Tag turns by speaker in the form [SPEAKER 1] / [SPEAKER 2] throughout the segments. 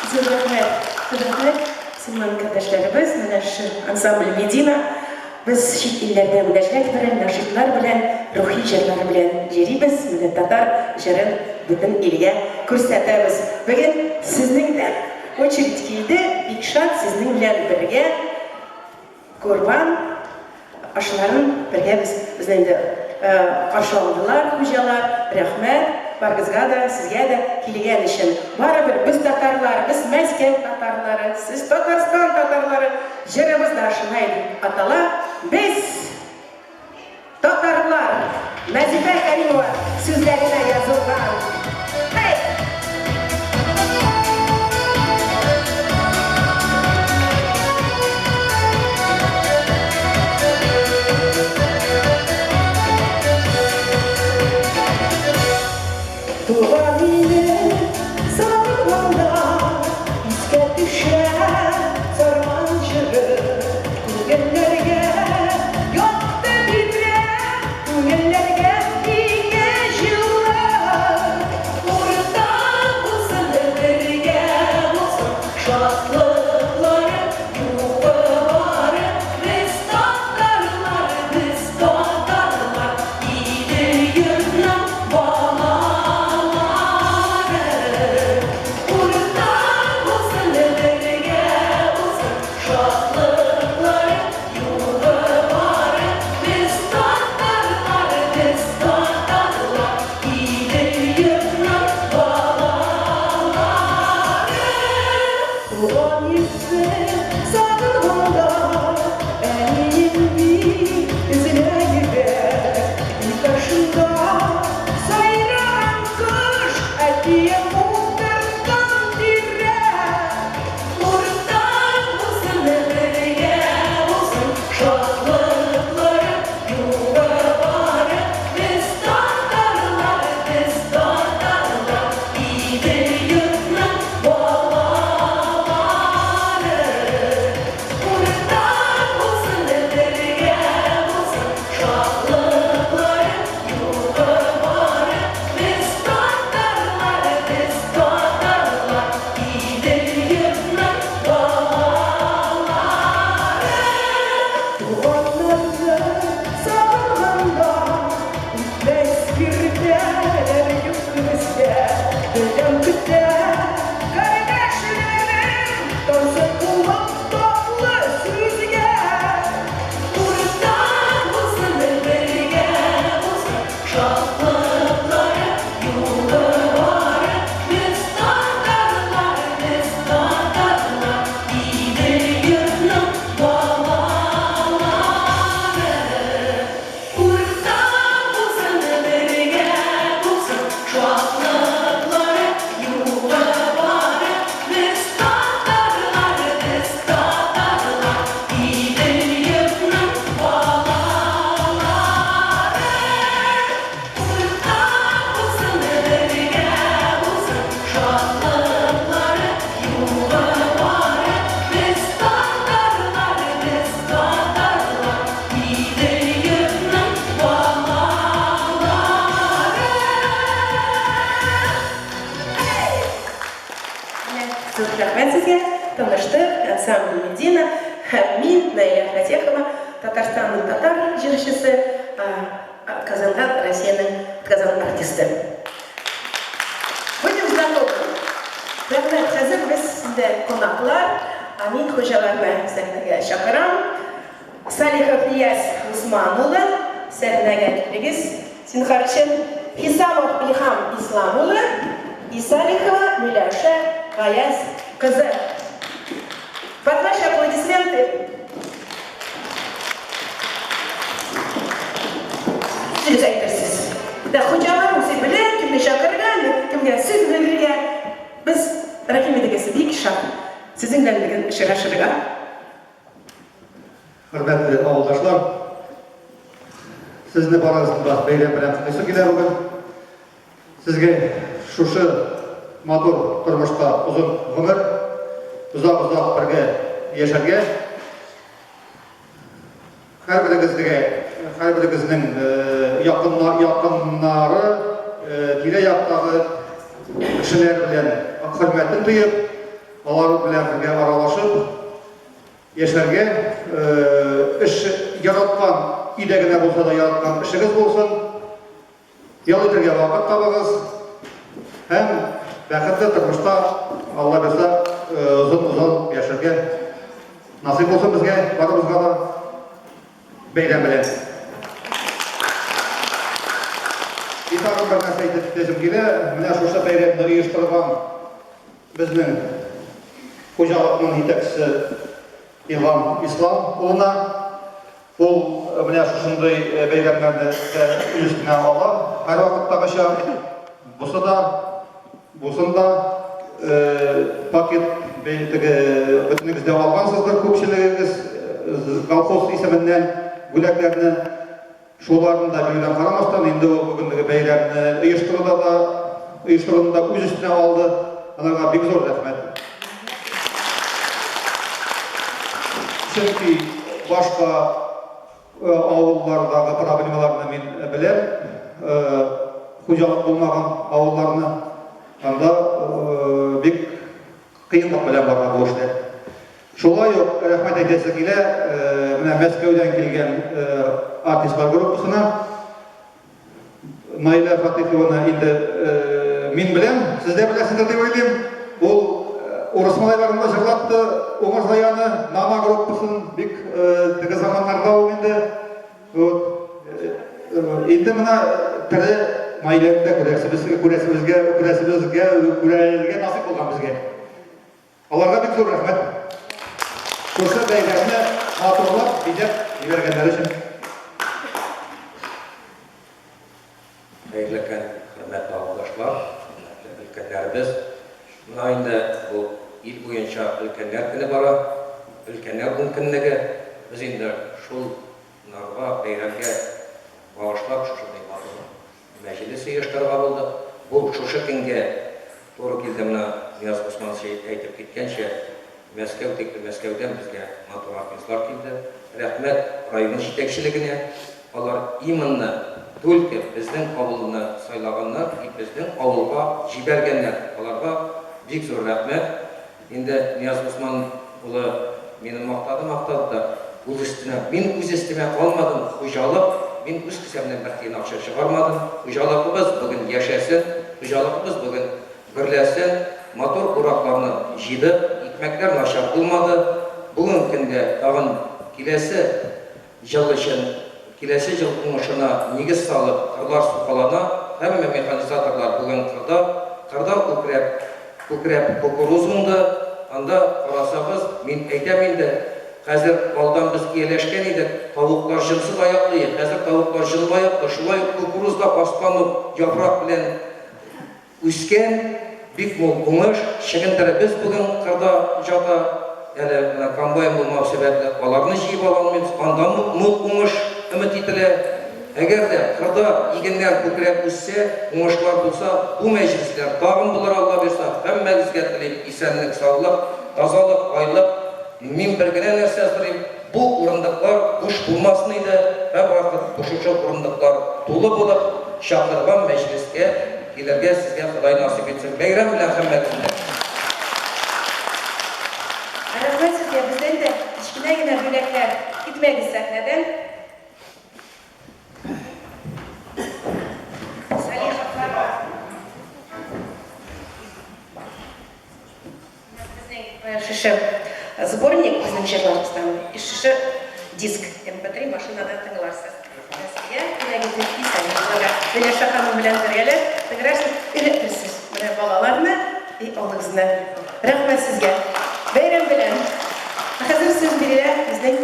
[SPEAKER 1] Зур рәхмәт, зур рәхмәт, мөселман кардәшләребез, менә шушы ансамбль Медина. Без чит илләрдә мөнәҗәт белән, нашидлар белән, рухи җырлар белән йөрибез. Менә татар җырын бөтен илгә күрсәтәбез. Бүген сезнең дә очередь килде, бик шат сезнең белән бергә. Корбан ашларын бергә без безне инде каршы алдылар хуҗалар, рәхмәт барыгызга да, сезгә дә килгән өчен. Барыбер без татарлар, без Мәскәү татарлары, сез Татарстан татарлары, җырыбыз да шулай дип атала, без Татарлар! Нәзифә Кәримова сүзләренә язылган. Һәй! Туган илем сагынганда Искә төшә Сарман җыры. Күңелләргә якты бирә, Күңелләргә иңә җылы. Һәм мин, Наилә Фатехова, Татарстанның татар җырчысы, атказанган Россиянең атказанган артисты. Будем знакомы. Рәхмәт, хәзер без инде кунаклар, ә мин хуҗаларны сәхнәгә чакырам. Салихов Нияз Госман улы, сәхнәгә килегез, зинһар өчен. Хисамов Илһам Ислам улы и Салихова Миләүшә Гаяз кызы. Под ваши аплодисменты. Сүз әйтерсез. Дә хуҗалар үзе белә, кемне чакырырга, кемгә сүз бирергә. Без рәхим итегез, бик шат сезнең белән бүген очрашырга.
[SPEAKER 2] Хөрмәтле авылдашлар, сезне барыгызны да бәйрәм белән котлыйсы килә бүген. Сезгә шушы матур тормышта озын гомер, озак-озак бергә яшәргә, һәрберегезгә, һәрберегезнең якыннары, тирә-яктагы кешеләр белән хөрмәтен тоеп, алар белән бергә аралашып, Яшәргә, эш яраткан, өйдә генә булса да яраткан эшегез булсын. Ял итәргә вакыт табыгыз һәм бәхетле тормышта, Алла бирса, озын-озын яшәргә насыйп булсын безгә, барыбызга да. Бәйрәм белән. И тагын бер нәрсә әйтеп китәсем килә. Менә шушы бәйрәмне оештырган безнең хуҗалыкның җитәкчесе Илһам Ислам улына. Ул менә шушындый бәйрәмнәрне дә үз өстенә ала. Һәрвакыттагыча бусы да, бусын да пакет теге бөтенегез дә алгансыздыр күпчелегегез колхоз исеменнән бүләкләрне. Шуларны да бирүдән карамастан, инде ул бүгенге бәйрәмне оештыруда да, оештыруны да үз өстенә алды. Аларга бик зур рәхмәт. Чөнки башка авыллардагы проблемаларны мин беләм. Хуҗалык булмаган авылларны. Анда бик кыенлык белән бара бу эшләр. Шулай ук рәхмәт әйтәсе килә, менә Мәскәүдән килгән артистлар группасына. Наилә Фатыйхованы инде мин беләм, сез дә беләсездер дип уйлыйм. Ул урыс малайларын да җырлатты, Умырзаяны, Нама группасын бик теге заманнарда ул инде. Вот. Инде менә тере Наиләне дә күрәсебез, күрәсебезгә, күрәсебезгә, күрәргә насыйп булган безгә. Аларга бик зур рәхмәт. Шушы бәйрәмне матурлап, бизәп җибәргәннәре өчен.
[SPEAKER 3] Хәерле көн, хөрмәтле авылдашлар, хөрмәтле өлкәннәребез. Менә инде бу ил буенча өлкәннәр көне бара, өлкәннәр ункөнлеге. Без инде шул нарга, бәйрәмгә багышлап шушындый матур Мәҗлес оештырырга булдык. Бу шушы көнгә туры килде, менә Нияз Госманович әйтеп киткәнчә, Мәскәү тикле Мәскәүдән безгә матур артистлар килде. Рәхмәт район җитәкчелегенә, алар именно только безнең авылны сайлаганнар и безнең авылга җибәргәннәр. Аларга бик зур рәхмәт. Инде Нияз Госман улы мине мактады-мактады да, үз өстенә, мин үз өстемә алмадым хуҗалык, мин үз кесәмнән бер тиен акча чыгармадым, хуҗалыгыбыз бүген яшәсен, хуҗалыгыбыз бүген гөрләсен, матур уракларны җыйдык, икмәкләр начар булмады, бүгенге көндә тагын киләсе Ел өчен, киләсе ел уңышына нигез салып, кырлар сукалана, һәммә механизаторлар бүген кырда, кырда үкрәп, күкрәп кукуруз уңды, анда карасагыз, мин әйтәм инде, хәзер алдан без ияләшкән идек, тавыклар җонсыз аяклые, хәзер тавыклар җонлы аяклы, шулай ук кукуруз да астан ук яфрак белән Үскән, бик мул уңыш, чөгендеребез бүген кырда җата, әле менә комбайн булмау сәбәпле аларны җыеп ала алмыйбыз, анда мул уңыш өмет ителә. Әгәр дә кырда игеннәр күкрәп үссә, уңышлар булса, бу мәҗлесләр тагын булыр, Алла бирса. Һәммәгезгә телим исәнлек-саулык, тазалык, байлык. Мин бер генә нәрсә сорыйм, бу урындыклар буш булмасын иде, һәрвакыт шушы урындыклар тулы булып, чакырган мәҗлескә килергә сезгә Ходай насыйп итсен. Бәйрәм белән һәммәгезне!
[SPEAKER 1] Рәхмәт сезгә, бездән дә. Кечкенә генә бүләкләр. Китмәгез сәхнәдән. Салиховларга. Безнең шушы сборник безнең җырларыбыздан, шушы диск MP3 машинада тыңларсыз. Сезгә бүләк итеп Исәнлыкларга. Миләүшә ханым белән бергәләп тыңларсыз, өйрәтерсез. Менә балаларны и алдыгызны. Рәхмәт сезгә. Бәйрәм белән. Ә хәзер сүз бирелә безнең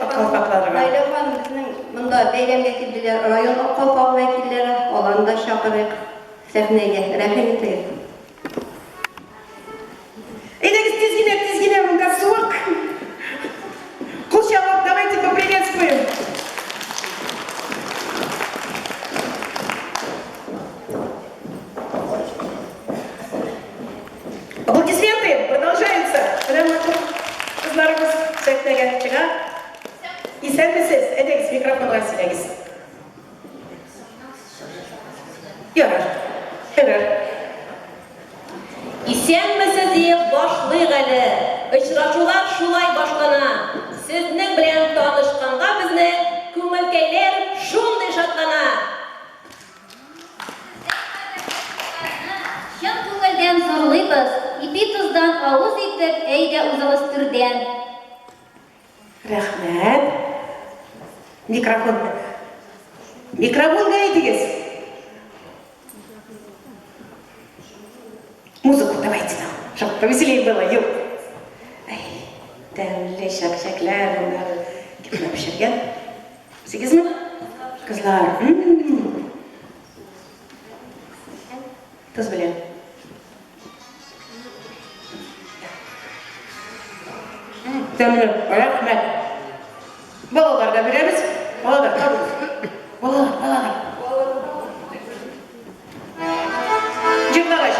[SPEAKER 1] Ак калфакларга.
[SPEAKER 4] Наилә ханым, безнең монда бәйрәмгә килделәр район Ак калфак вәкилләре, аларны да чакырыйк сәхнәгә. Рәхим итегез.
[SPEAKER 1] Әйдәгез, тиз генә, тиз генә, монда суык. Кул чабып, давайте поприветствуем. Аплодисменты продолжаются. Менә матур кызларыбыз сәхнәгә чыга. Исәнмесез, әйдәгез, микрофонга сөйләгез. Ярар. Ярар.
[SPEAKER 5] Исәнмесез диеп башлыйк әле. Очрашулар шулай башлана. Сезнең белән танышканга безнең күңелкәйләр шундый шатлана.
[SPEAKER 6] Сездән кадерле дусларны чын күңелдән зурлыйбыз, ипи-тоздан авыз итеп, әйдә узыгыз түрдән.
[SPEAKER 1] Рәхмәт. Микрофон. Микрофонга әйтегез. Музыку давайте нам, чтобы повеселее было. Юк. Әй, тәмле чәкчәкләр монда кемнәр пешергән? Үзегезме? Кызлар. Тоз белән. Тәмле, рәхмәт. Балаларга бирәбез. Балалар, табыгыз. Балалар, балалар. Җырлагач.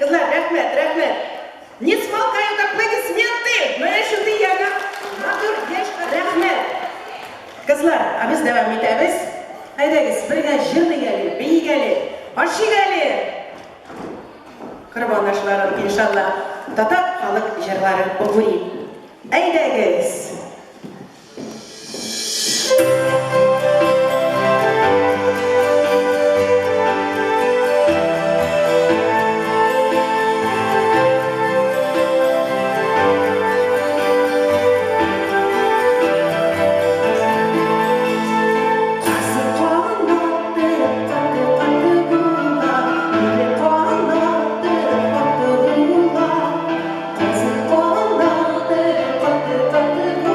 [SPEAKER 1] Кызлар, рәхмәт, рәхмәт. Не смолкают аплодисменты! Менә шундый яңа матур яшь рәхмәт. Кызлар, ә без дәвам итәбез. Әйдәгез, бергә җырлыйк әле, биик әле, ашыйк әле. Корбан ашларын, иншалла, татар халык җырлары попури. Әйдәгез! Каты-каты була,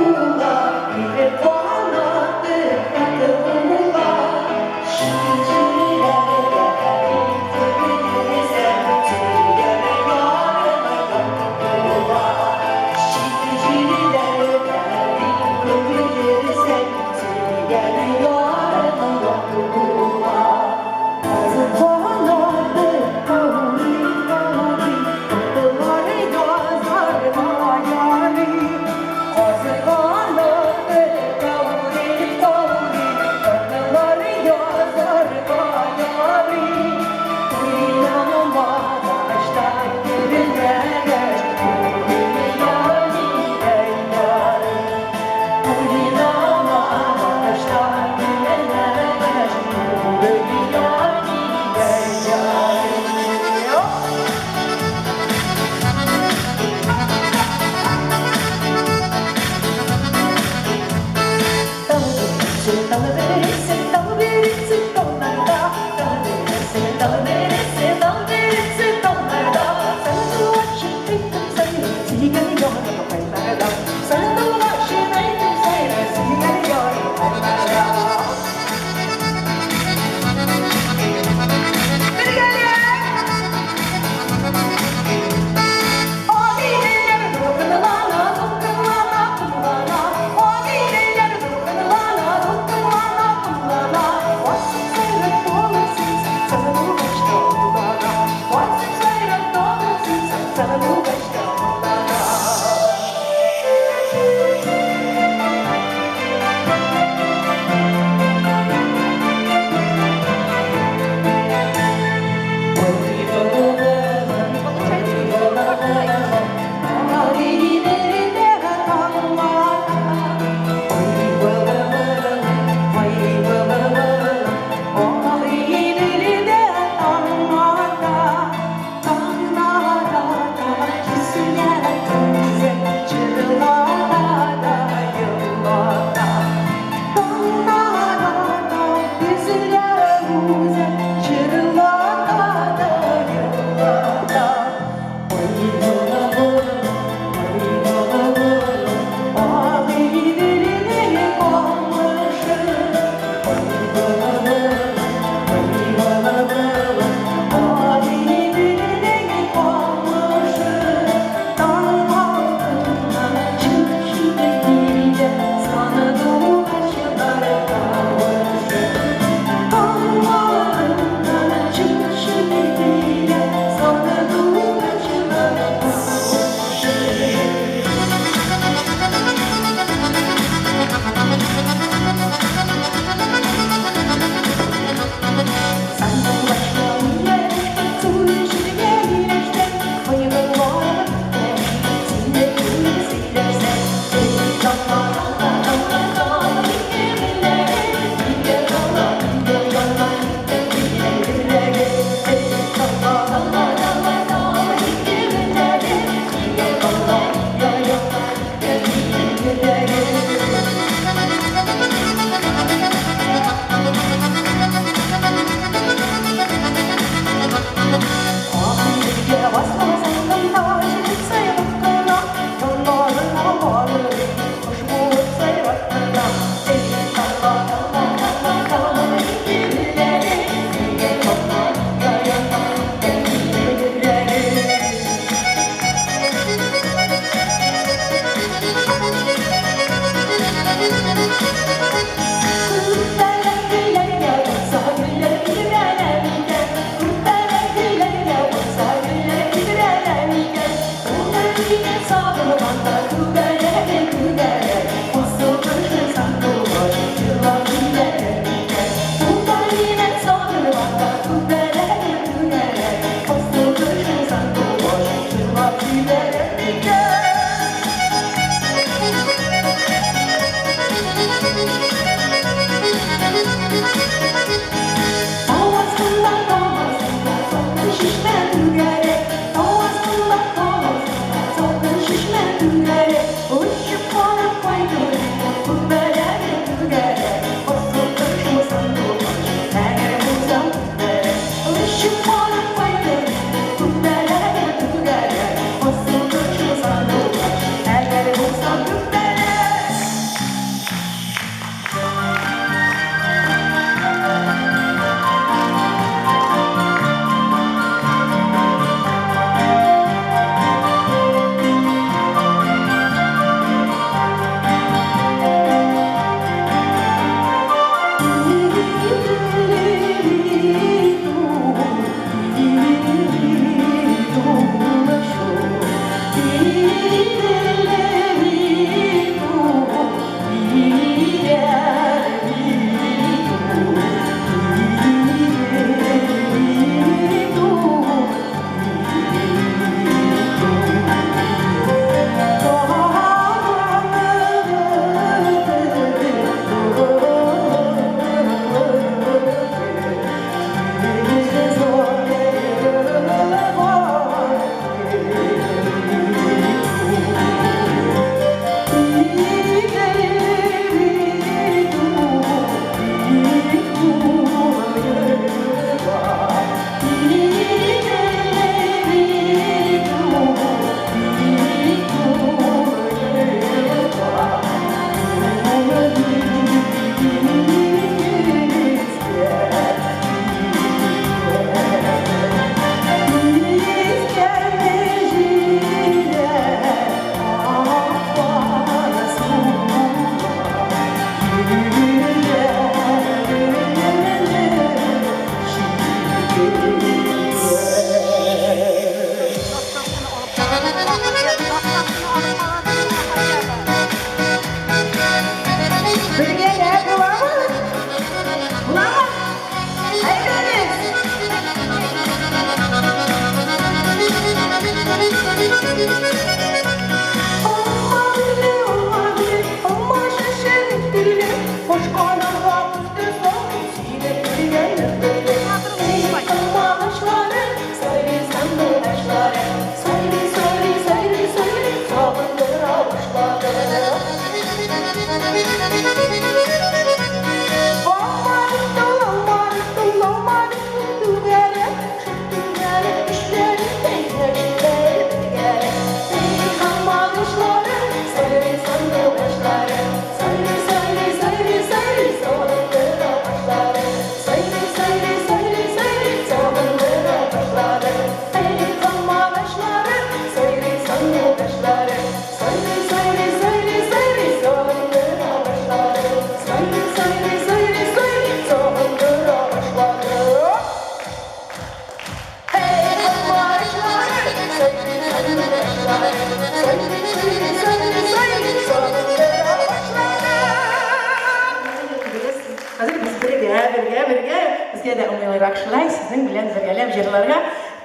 [SPEAKER 1] җырлыйрак шулай, сезнең белән бергәләп җырларга,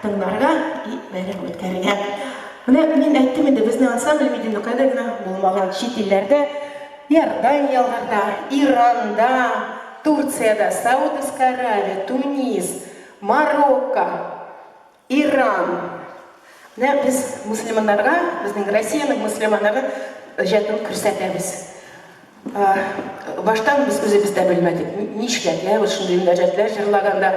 [SPEAKER 1] тыңларга и бәйрәм үткәрергә. Менә мин әйттем инде, безнең ансамбль Медина кайда гына булмаган, чит илләрдә, Иорданияләрдә, Иранда, Турциядә, Саудовская Аравия, Тунис, Марокко, Иран. Менә без мөселманнарга, безнең Россиянең мөселманнары иҗатын күрсәтәбез. Баштан без үзебез дә белмәдек, нишләргә, без шундый мөнәҗәтләр җырлаганда.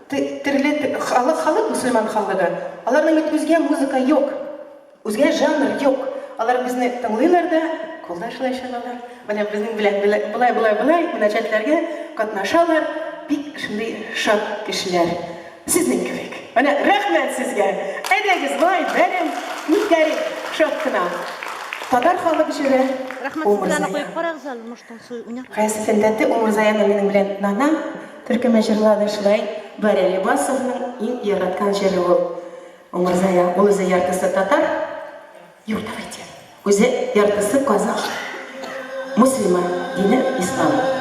[SPEAKER 1] Төрле халык, халык мөселман халыгы. Аларның бит үзгә музыка юк. Үзгә жанр юк. Алар безне тыңлыйлар да, кулда шулай чабалар. Менә безнең белән болай, болай, болай мөнәҗәтләргә катнашалар. Бик шундый шат кешеләр. Сезнең кебек. Менә рәхмәт сезгә. Әйдәгез, болай бәйрәм үткәрик шат кына. Татар халык җыры Умырзая. Гаяз әфәндәте Умырзаяны минем белән Нана төркеме җырлады. Шулай Бари Либасовның иң яраткан җыры ул. Умырзая, ул үзе яртысы татар, юк, давайте, үзе яртысы казах, мөселман, дине ислам.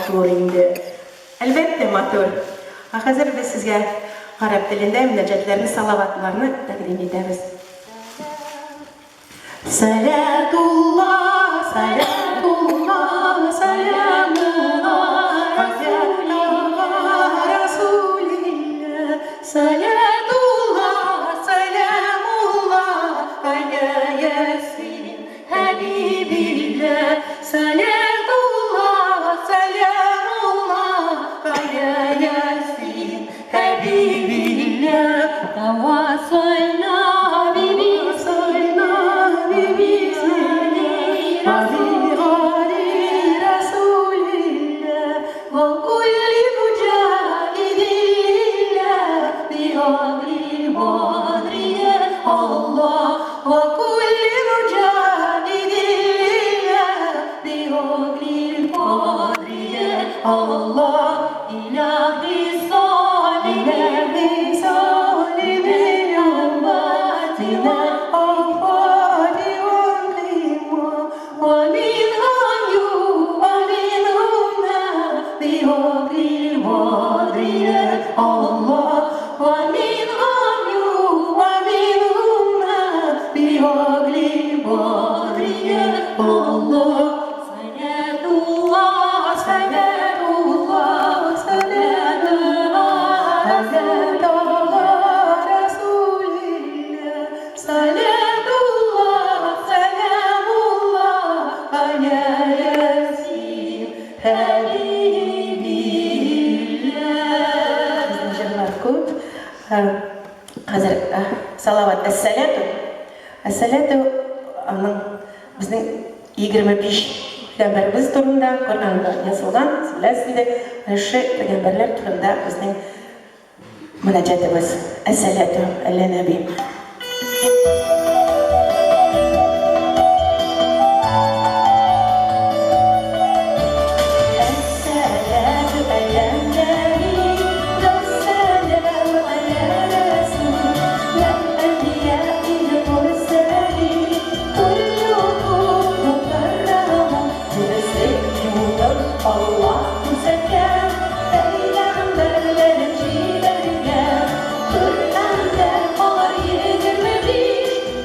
[SPEAKER 1] матур инде. Әлбәттә, матур. Ә хәзер без сезгә гарәп телендә мөнәҗәтләрне, салаватларны тәкъдим итәбез. Сәләтулла, сәләтулла, сәләмулла, Ала Расулилла. Сәләтулла, сәләмулла, Аля Ясин, Хәбибилла. Сәләтулла, сәләмулла, Аля Ясин, Хәбибилла.
[SPEAKER 6] تواصلنا
[SPEAKER 1] وصلنا بغالي رسول الله وكل مجاهد لله بأمر البدر يا الله وكل مجاهد لله بأمر البدر يا الله
[SPEAKER 6] إلهي صل
[SPEAKER 1] إلهي صل بالأمة والأطفال والغلمان ومنهم ومنهم بأمر البدر يا الله ومنهم ومنهم بأمر البدر يا الله.
[SPEAKER 6] صلاة الله
[SPEAKER 1] صلاة الله سلام الله رسول الله صلاة الله سلام الله على ياسين حبيب الله. Безнең җырлар күп. Хәзер салават әс-сәлату. Әс-сәлату аның безнең 25 пәйгамбәребез турында Коръәндә язылган, беләсез инде, шушы пәйгамбәрләр турында безнең мөнәҗәтебез. Әс-сәлату әллә нәби. السلام على النبي والسلام على رسول والأنبياء المرسلين كلكم مكرم وسجود الله سكن Peygamberlerin җибәргән Коръәндә алар 25.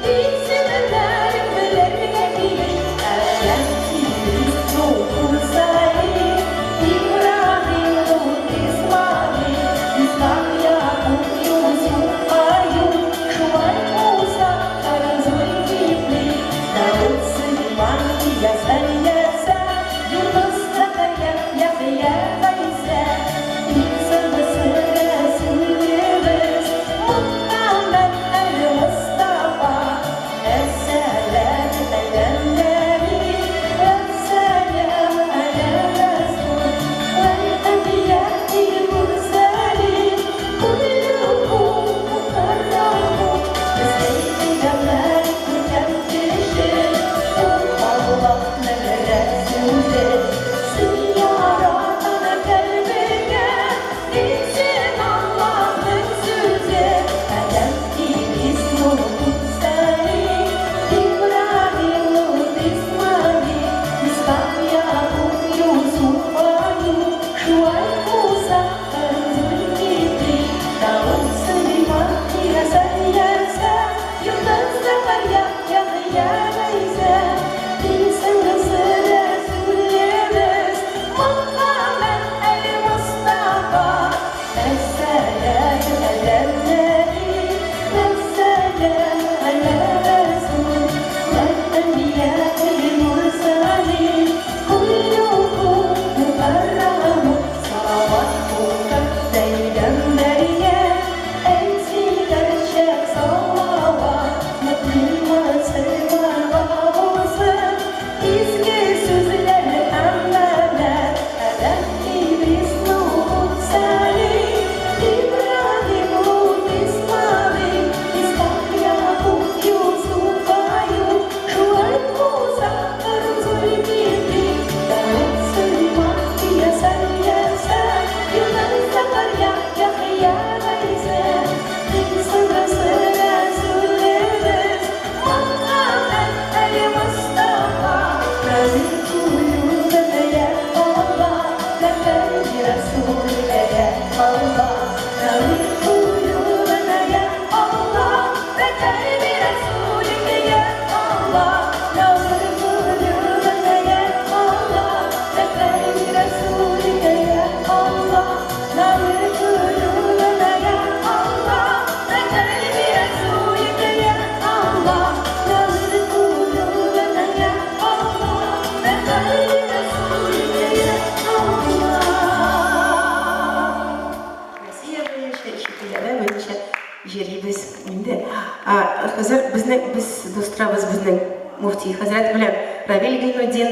[SPEAKER 1] Хәзер безнең без дусларыбыз безнең муфти хәзрәт белән Равиль Гайнудин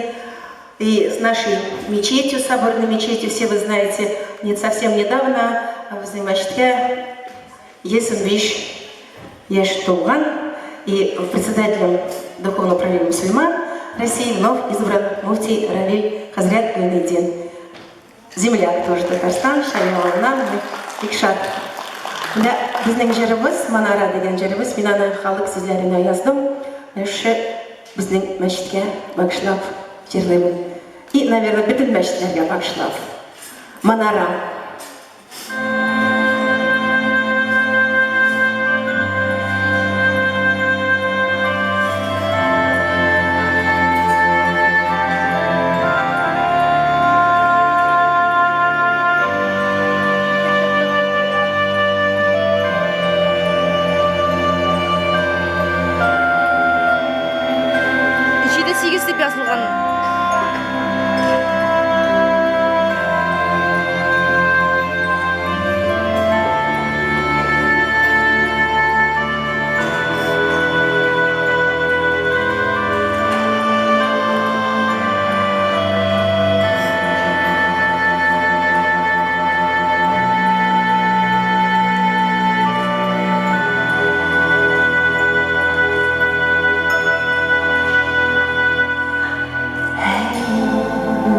[SPEAKER 1] и с нашей мечетью, соборной мечетью, все вы знаете, не совсем недавно безнең мәчеткә 105 яшь тулган, и председателем Духовного управления мусульман России вновь избран муфтий Равиль Хазрят Гайнудин. Земляк тоже Татарстан, Шамиловна, бик шат. Менә безнең җырыбыз, Манара дигән җырыбыз, мин аны халык сүзләренә яздым. Шушы безнең мәчеткә багышлап җырлыймын. И, наверное, бөтен мәчетләргә багышлап. Манара.
[SPEAKER 7] Җиде сигез дип язылган.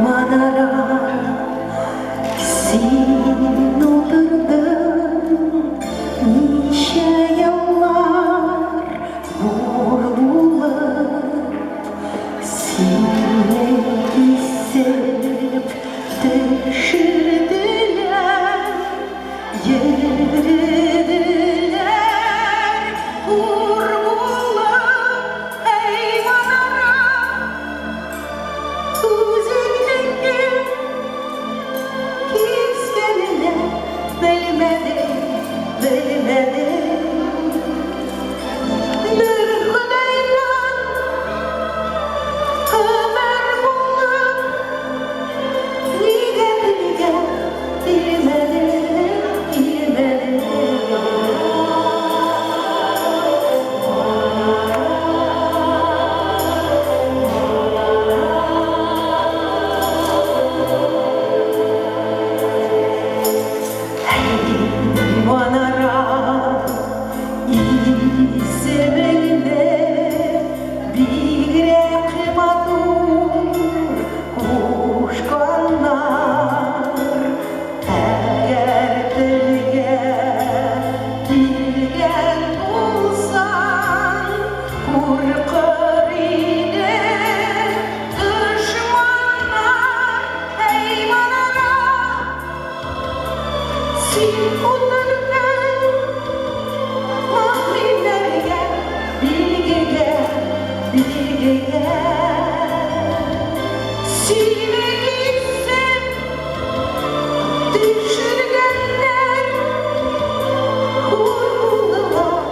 [SPEAKER 1] Манара, син утырдың ничә еллар бур булып, сине кисеп төшерделәр, йөрделәр хур булып, әй манара, үзеңнеке кискәненә белмәдем, белмәдем. Бер Ходайдан хәбәр булып, нигә телгә килмәдең, килмәдең. Манара, исемеңне бигрәк матур кушканнар. Әгәр телгә килгән булсаң, куркыр иде дошманнар. Әй манара, син утырдың мөэминнәргә билгегә, билгегә. Сине кисеп төшергәннәр, хур булдылар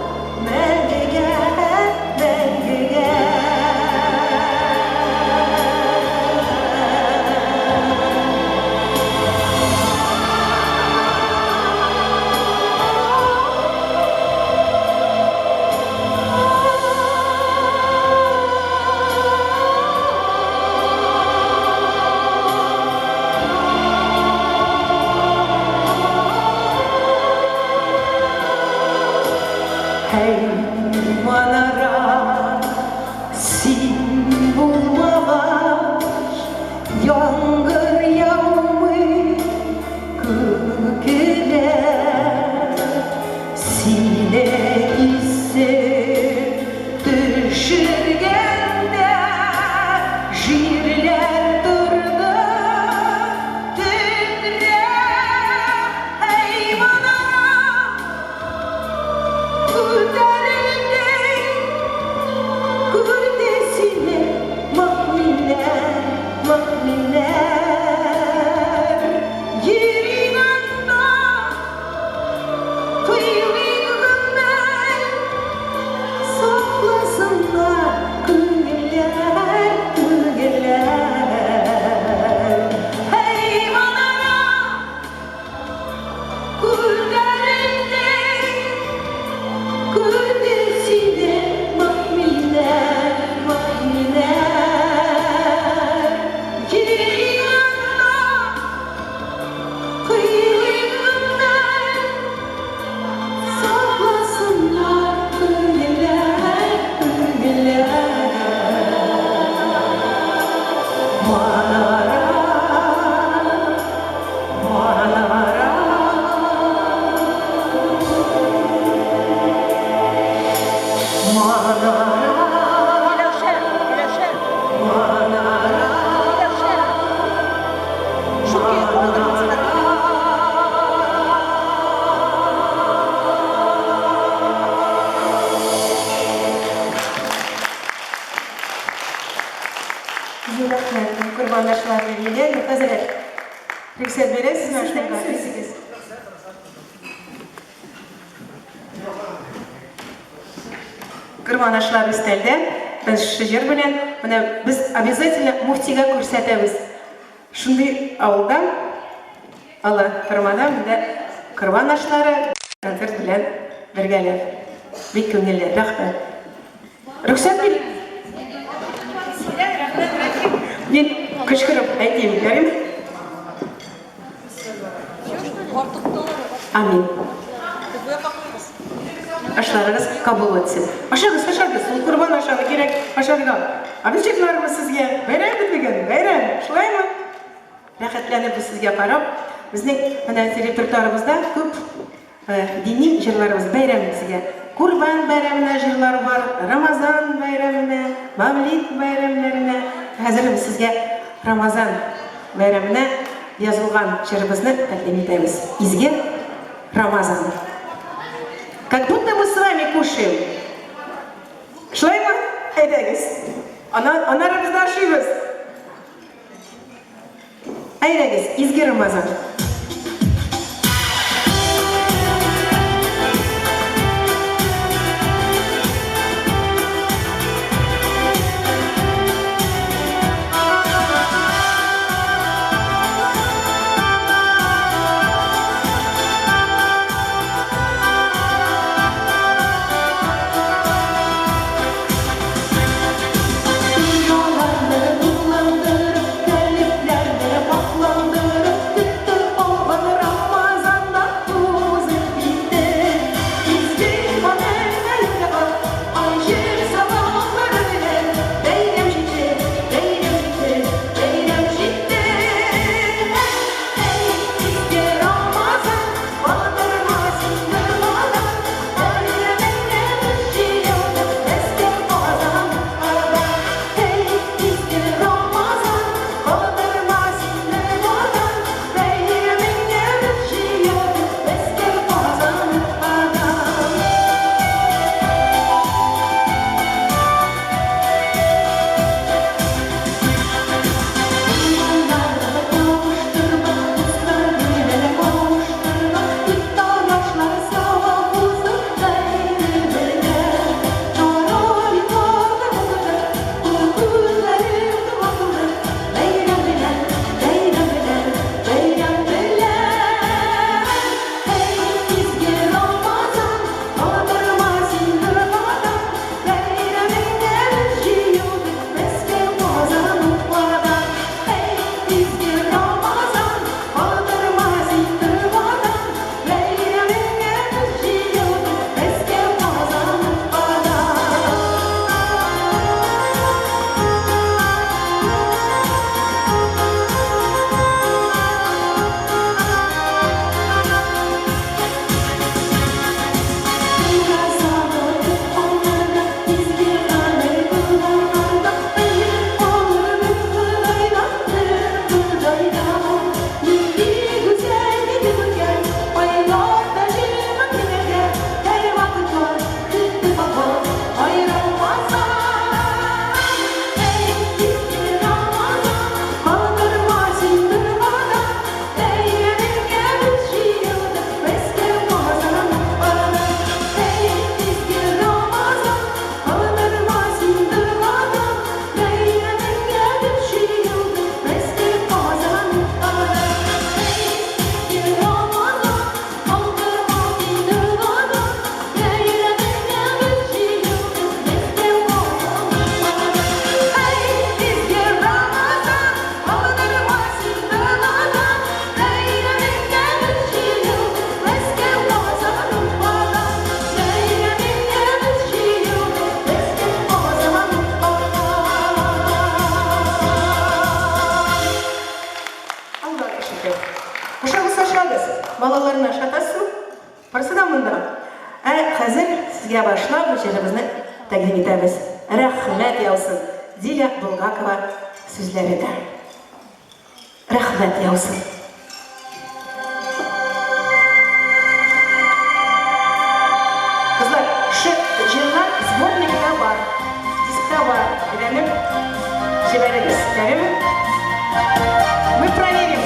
[SPEAKER 1] мәңгегә, мәңгегә. Корбан ашлары өстәлдә. Без шушы җыр белән менә без обязательно муфтигә күрсәтәбез. Шундый авылда Олы Тормада менә корбан ашлары концерт белән бергәләп. Бик күңелле. Рәхмәт. Рөхсәт бир. Мин кычкырып әйтим, ярыймы? Амин. Ашларыгыз кабул итсен. Ашагыз, ашагыз. Ул корбан ашаны кирәк ашарга. Ә без җырларбыз сезгә. Бәйрәм бит бүген, бәйрәм. Шулаймы? Рәхәтләнеп без сезгә карап, безнең менә репертуарыбызда күп дини җырларыбыз бәйрәм безгә. Курбан бәйрәменә җырлар бар, Рамазан бәйрәменә, Мавлид бәйрәмнәренә. Хәзер без сезгә Рамазан бәйрәменә язылган җырыбызны тәкъдим итәбез. Изге Рамазан. Как будто мы с вами кушаем. Шулаймы? Әйдәгез. Аннары без дә ашыйбыз. Әйдәгез, изге Рамазан!
[SPEAKER 7] Дөньяларны нурландырып, кәлепләрне пакьландырып, көтеп алган Рамазаннар узып китте. Изге гамәлләргә ай-җир саваплары белән бәйрәм җитте, бәйрәм җитте, бәйрәм җитте. Әй, изге Рамазан, батырма син дөньядан, бәйрәмеңне без җыелдык Мәскәү, Казан, Уфада. Әй, изге Рамазан, батырма син дөньядан, бәйрәмеңне без җыелдык Мәскәү, Казан, Уфада. Туганнарны кавыштырма, дуслар белән кавыштырма, Ифтар ашлары савап булсын бәйрәмеңә. Таравихларны укытып, күзләрен дога кылып, Бәйрәм белән, бәйрәм белән, бәйрәм белән. Әй, изге Рамазан, батырма син дөньядан, Бәйрәмеңдә без җыелдык Мәскәү, Казан, Уфада. Әй, изге Рамазан, батырма син дөньядан, Бәйрәмеңдә без җыелдык Мәскәү, Казан, Уфада. Уразаны тотканнарга, изге гамәл кылганнарга, Хәер алырбыз Ходайдан, бер Ходайдан. Нинди гүзәл, нинди күркәм айларда җыйган көннәрдә, Һәрвакыт бар, көтеп алган ай Рамазан. Әй, изге Рамазан, калдырма син дөньядан, Бәйрәмеңә без җыелдык Мәскәү, Казан, Уфадан. Әй, изге Рамазан, калдырма син дөньядан, Бәйрәмеңә без җыелдык Мәскәү, Казан, Уфадан. Әй, изге Рамазан, калдырма син дөньядан, Бәйрәмеңә без җыелдык Мәскәү, Казан, Уфадан. Әй, изге Рамазан, калдырма син дөньядан, Бәйрәмеңә без җыелдык Мәскәү, Казан, Уфадан. Бәйрәмеңә без җыелдык Мәскәү, Казан, Уфадан.
[SPEAKER 1] Аллага шөкер. Ашагыз, ашагыз. Балаларны ашатасызмы? Барысы да монда. Ә хәзер сезгә башлап җырыбызны тәкъдим итәбез. Рәхмәт яусын Диля Булгакова сүзләренә. Рәхмәт яусын. Кызлар, шы җырлар сборникта бар, дискта бар. Өйрәнеп җибәрегез. Ярыймы? Мы проверим.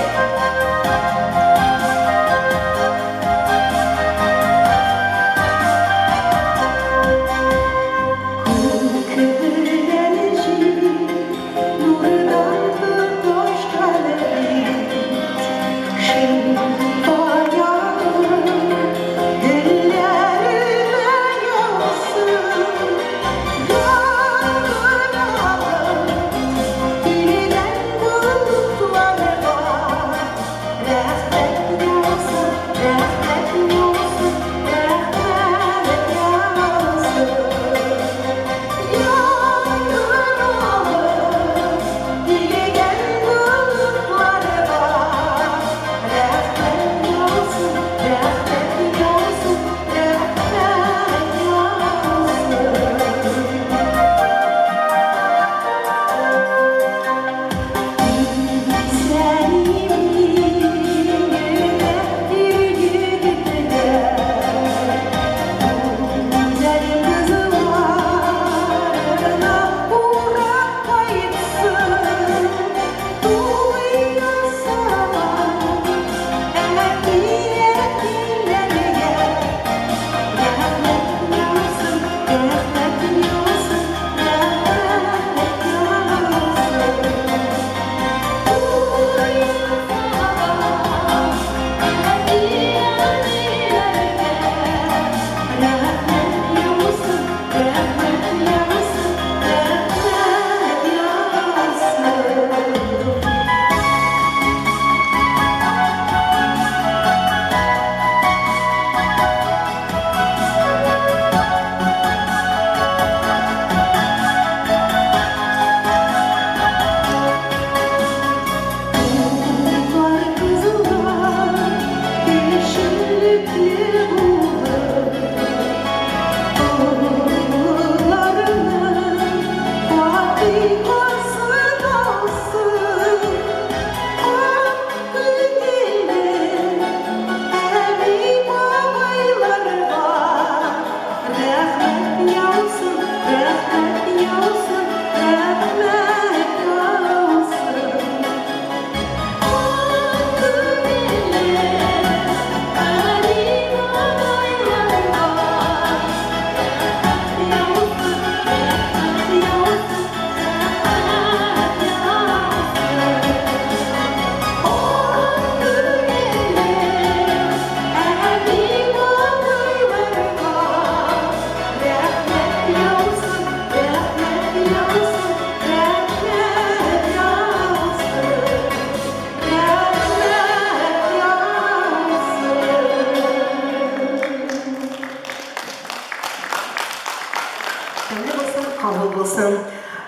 [SPEAKER 1] Тәмле булсын, кабул булсын.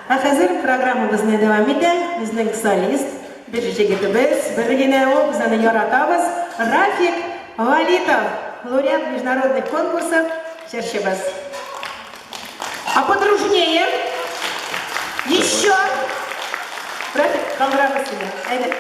[SPEAKER 1] Ә хәзер программабызны дәвам итә безнең солист, бер җегетебез, бер генә ул, без аны яратабыз, Рафик Валитов, лауреат международных конкурсов, җырчыбыз. А подружнее еще. Рафик, калдырабыз сине. Әйдә.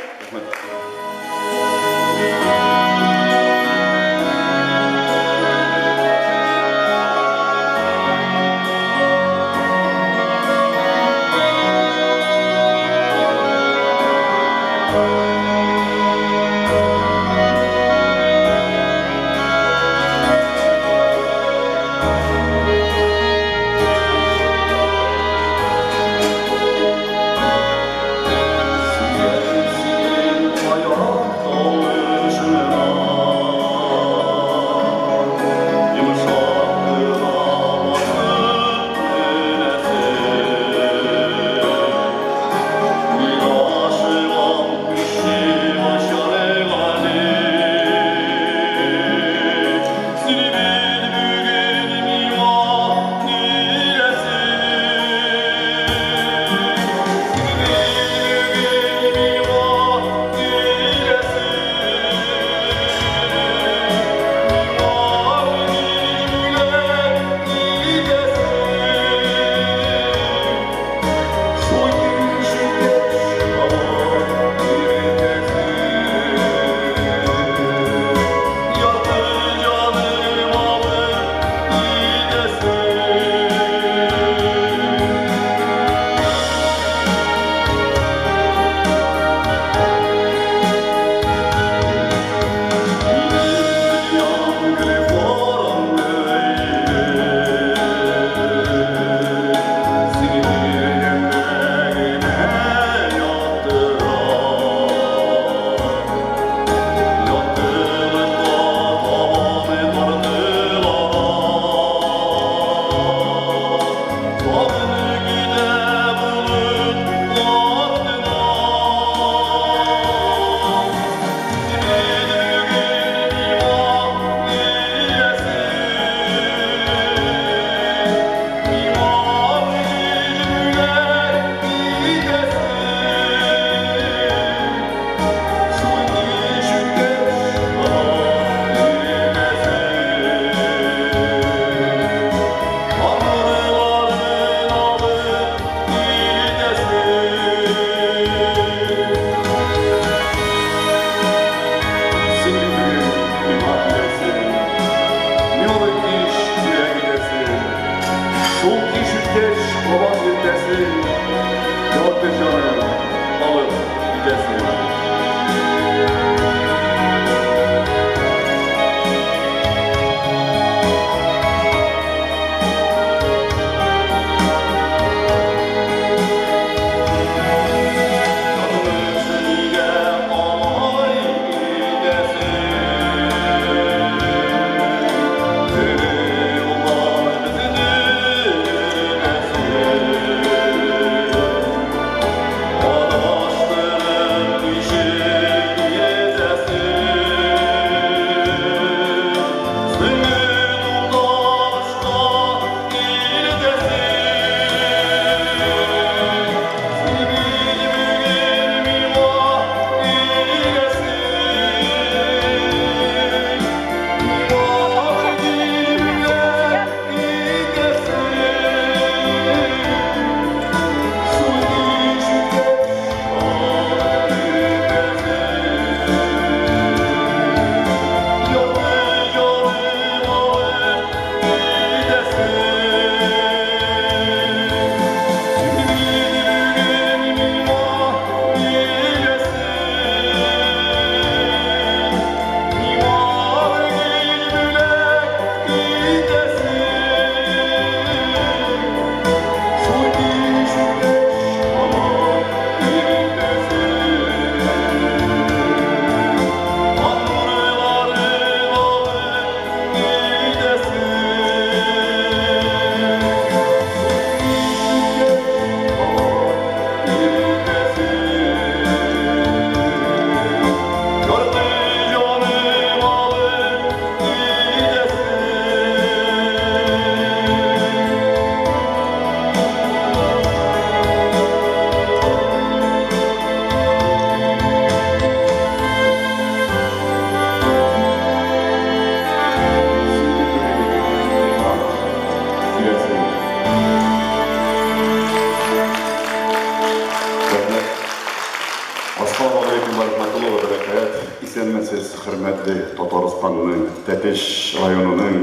[SPEAKER 8] Татарстанның Тәтеш районының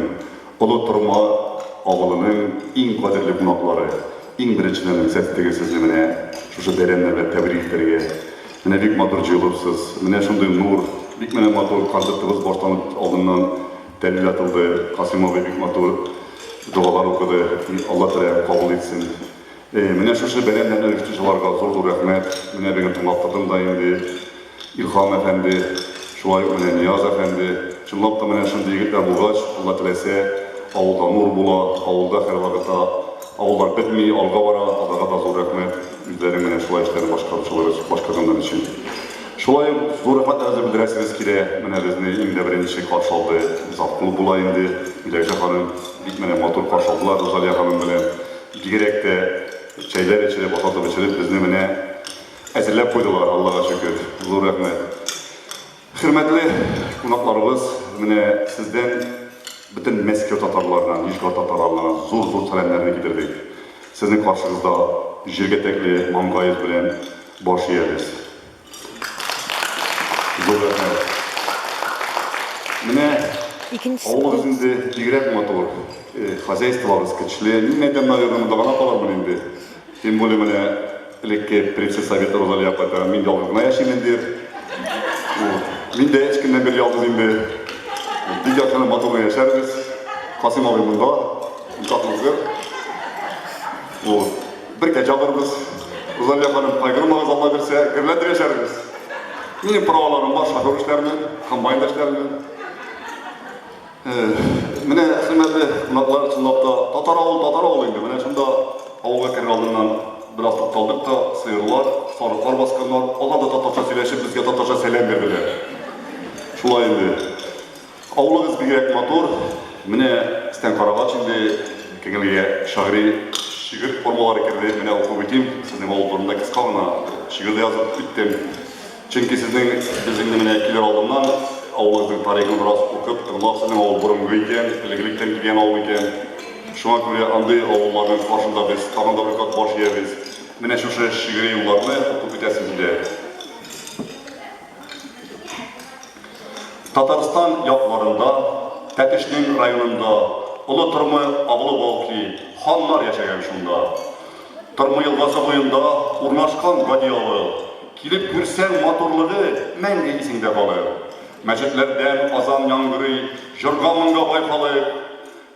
[SPEAKER 8] Олы Торма авылының иң кадерле кунаклары, иң беренчедән рөхсәт итегез сезне менә шушы бәйрәмнәр белән тәбрик итәргә. Менә бик матур җыелыпсыз, менә шундый нур, бик менә матур концертыбыз башланып алдыннан дәлил атылды, Касыйм абый бик матур догалар укыды, Алла Тәгалә кабул итсен. Менә шушы бәйрәмнәрне оештыручыларга зур-зур рәхмәт. Менә бүген тыңлап тордым да инде. Илһам әфәнде, шулай ук менә Нияз әфәнде. Чынлап та менә шундый егетләр булгач, Алла теләсә, авылда нур була, авылда һәрвакытта авыллар бетми, алга бара. Аларга да зур рәхмәт, үзләренең менә шулай эшләрен башкаручылар, башкарганнар өчен. Шулай ук зур рәхмәтләребезне белдерәсебез килә. Менә безне иң дә беренче каршы алды завклуб була инде, Миләүшә ханым. Бик менә матур каршы алдылар Рузалия ханым белән. Бигрәк тә чәйләр эчереп, ашатып эчереп безне менә әзерләп куйдылар, Аллага шөкер. Зур рәхмәт. Хөрмәтле кунакларыбыз, менә сездән бөтен Мәскәү татарларына, Нижгар татарларына зур-зур сәламнәрне китердек. Сезнең каршыгызда җиргә тәкле маңгаебыз белән баш иябез. Зур рәхмәт. Менә авылыбыз инде бигрәк матур. Хозяйстволарыбыз көчле. Мин әйтәм, наверное, монда гына калырмын инде. Тем более менә элекке председатель совета Розалия апа әйтә, мин ялгыз гына яшим инде. Вот. Мин дә өч көннән бирле ялгыз инде. Бик яхшы матур гына яшәрбез. Касыйм абый монда. Никахыбыз. Вот. Бер кәҗә алырбыз. Рузалия ханым, кайгырмагыз, Алла бирсә, гөрләтеп яшәрбез. Минем праваларым бар, шофер эшләрмен, комбайнда эшләрмен. Менә, хөрмәтле кунаклар, чынлап та, татар авыл, татар авыл инде. Менә шунда авылга керер алдыннан бераз тукталдык та, сыерлар, сарыклар басканнар, алар да татарча сөйләшеп, безгә татарча сәлам бирделәр. Шулай инде. Авылыгыз бигрәк матур. Менә өстән карагач инде күңелгә шагыйри шигырь формалары керде. Менә укып үтим. Сезнең авыл турында кыска гына шигырь дә язып үттем. Чөнки сезнең без инде менә килер алдыннан авылыгызның тарихын бераз укып, тыңлап, сезнең авыл борынгы икән, элек-электән килгән авыл икән. Шуңа күрә андый авылларның каршында без тагын да бер кат баш иябез. Менә шушы шигъри юлларны укып үтәсем килә. Татарстан якларында, Тәтешнең районында Олы Тормы авылы балки, ханнар яшәгән шунда. Тормы елгасы буенда урнашкан гади авыл. Килеп күрсәң, матурлыгы мәңге исеңдә калыр. Мәчетләрдән азан яңгырый, җырга-моңга бай халык.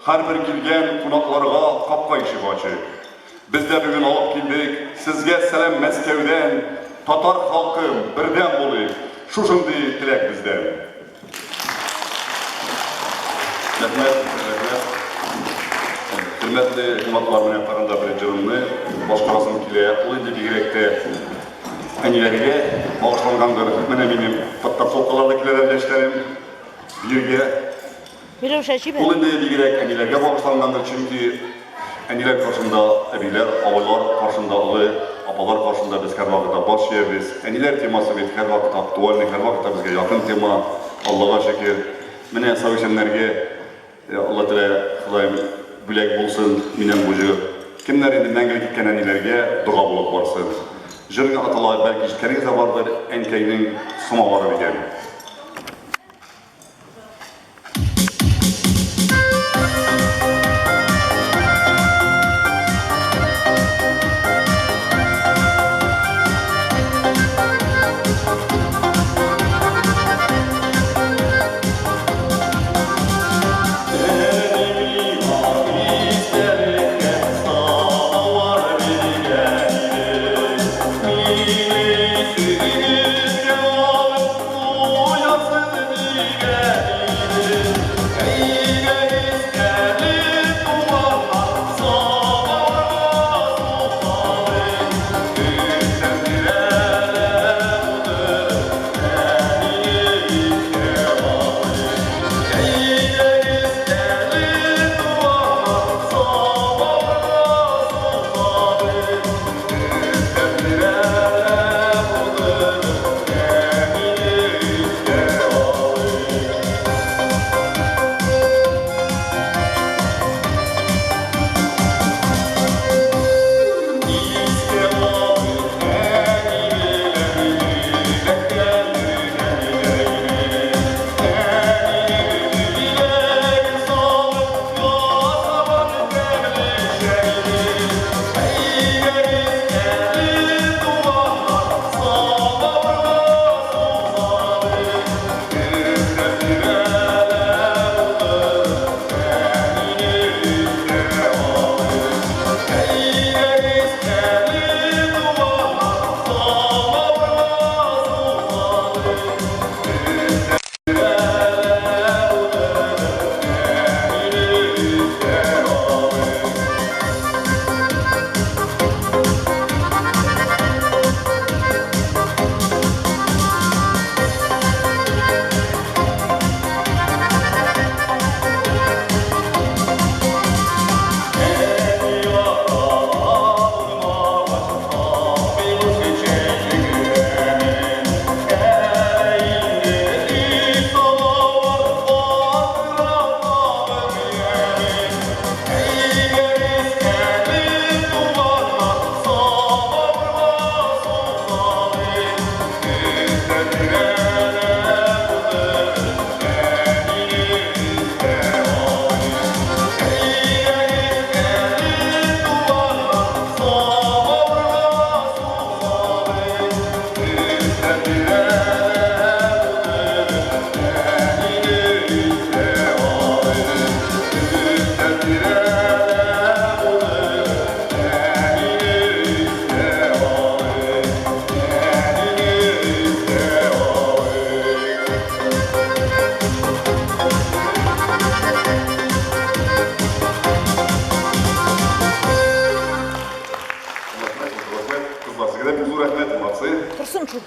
[SPEAKER 8] Һәрбер килгән кунакларга капка ишеге ачык. Без дә бүген алып килдек сезгә сәлам Мәскәүдән, татар халкым, бердәм булыйк, шушындый теләк бездән. Рәхмәт, рәхмәт. Хөрмәтле кунаклар, менә тагын да бер җырымны башкарасым килә. Ул инде бигрәк тә әниләргә багышлангандыр. Менә минем подтасовкалар да киләләр яшьләрем биергә.
[SPEAKER 9] Миләүшә, чибәр.
[SPEAKER 8] Ул инде бигрәк әниләргә багышлангандыр, чөнки әниләр каршында әбиләр, абыйлар каршында олы апалар каршында без һәрвакытта баш иябез. Әниләр темасы бит һәрвакыт актуальный, һәрвакытта безгә якын тема, Аллага шөкер. Менә сау-исәннәргә Алла Тәгалә, Ходаем бүләк булсын миннән бу җыр. Кемнәр инде мәңгелек киткән әниләргә дога булып барсын. Җырның атала, бәлки ишеткәнегез дә бардыр, Әнкәйнең самавары дигән.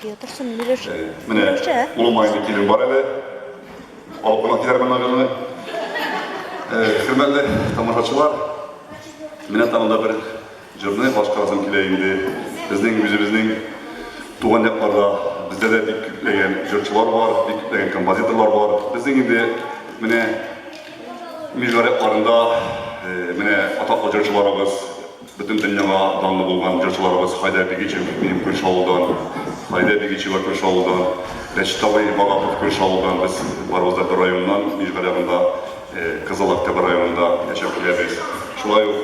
[SPEAKER 9] Торсын, Миләүшә.
[SPEAKER 8] Менә
[SPEAKER 9] Миләүшә.
[SPEAKER 8] улыма инде килен бар әле. Алып кына киләрмен наверное. Хөрмәтле тамашачылар, менә тагын да бер җырны башкарасым килә инде. Безнең үзебезнең туган якларда бездә дә бик күпләгән җырчылар бар, бик күпләгән композиторлар бар. Безнең инде менә Мижгар якларында менә атаклы җырчыларыбыз, бөтен дөньяга данлы булган җырчыларыбыз Хайдә Бигичев минем күрше авылдан, Хайдә Бигичева күрше авылдан, Рәшит абый Вагапов күрше авылдан, без барыбыз да бер районнан, Мижгар ягында, Кызыл Октябрь районында яшәп киләбез. Шулай ук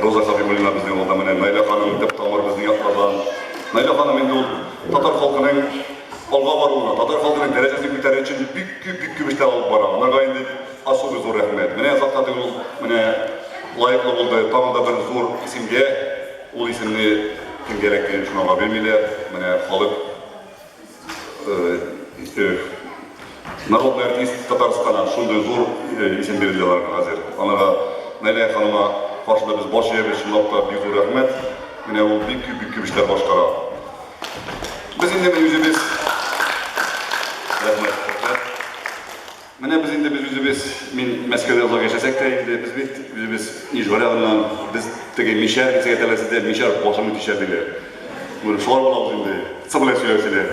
[SPEAKER 8] Роза Хәбибуллина безнең авылда, менә Наилә ханым төп тамыр безнең яклардан. Наилә ханым инде ул татар халкының алга баруына, татар халкының дәрәҗәсен күтәрү өчен бик күп, бик күп эшләр алып бара. Анарга инде особый зур рәхмәт. Менә озак та түгел ул менә лаеклы булды тагын да бер зур исемгә. Ул исемне кемгә эләккәнен шуңарга белмиләр. Менә халык народный артист Татарстана шундый зур исем бирелде аларга хәзер. Анарга Наилә ханыма каршында без баш иябез, чынлап та бик зур рәхмәт. Менә ул бик күп, бик күп эшләр башкара. Без инде менә үзебез Рәхмәт, рәхмәт. Менә без инде без үзебез, мин Мәскәүдә озак яшәсәк тә инде, без бит үзебез Нижгар ягыннан, без теге мишәр дисәк әйтәләр сездә, мишәр башыңны тишәр диләр. Менә шулар булабыз инде. Цы белән сөйләүчеләр.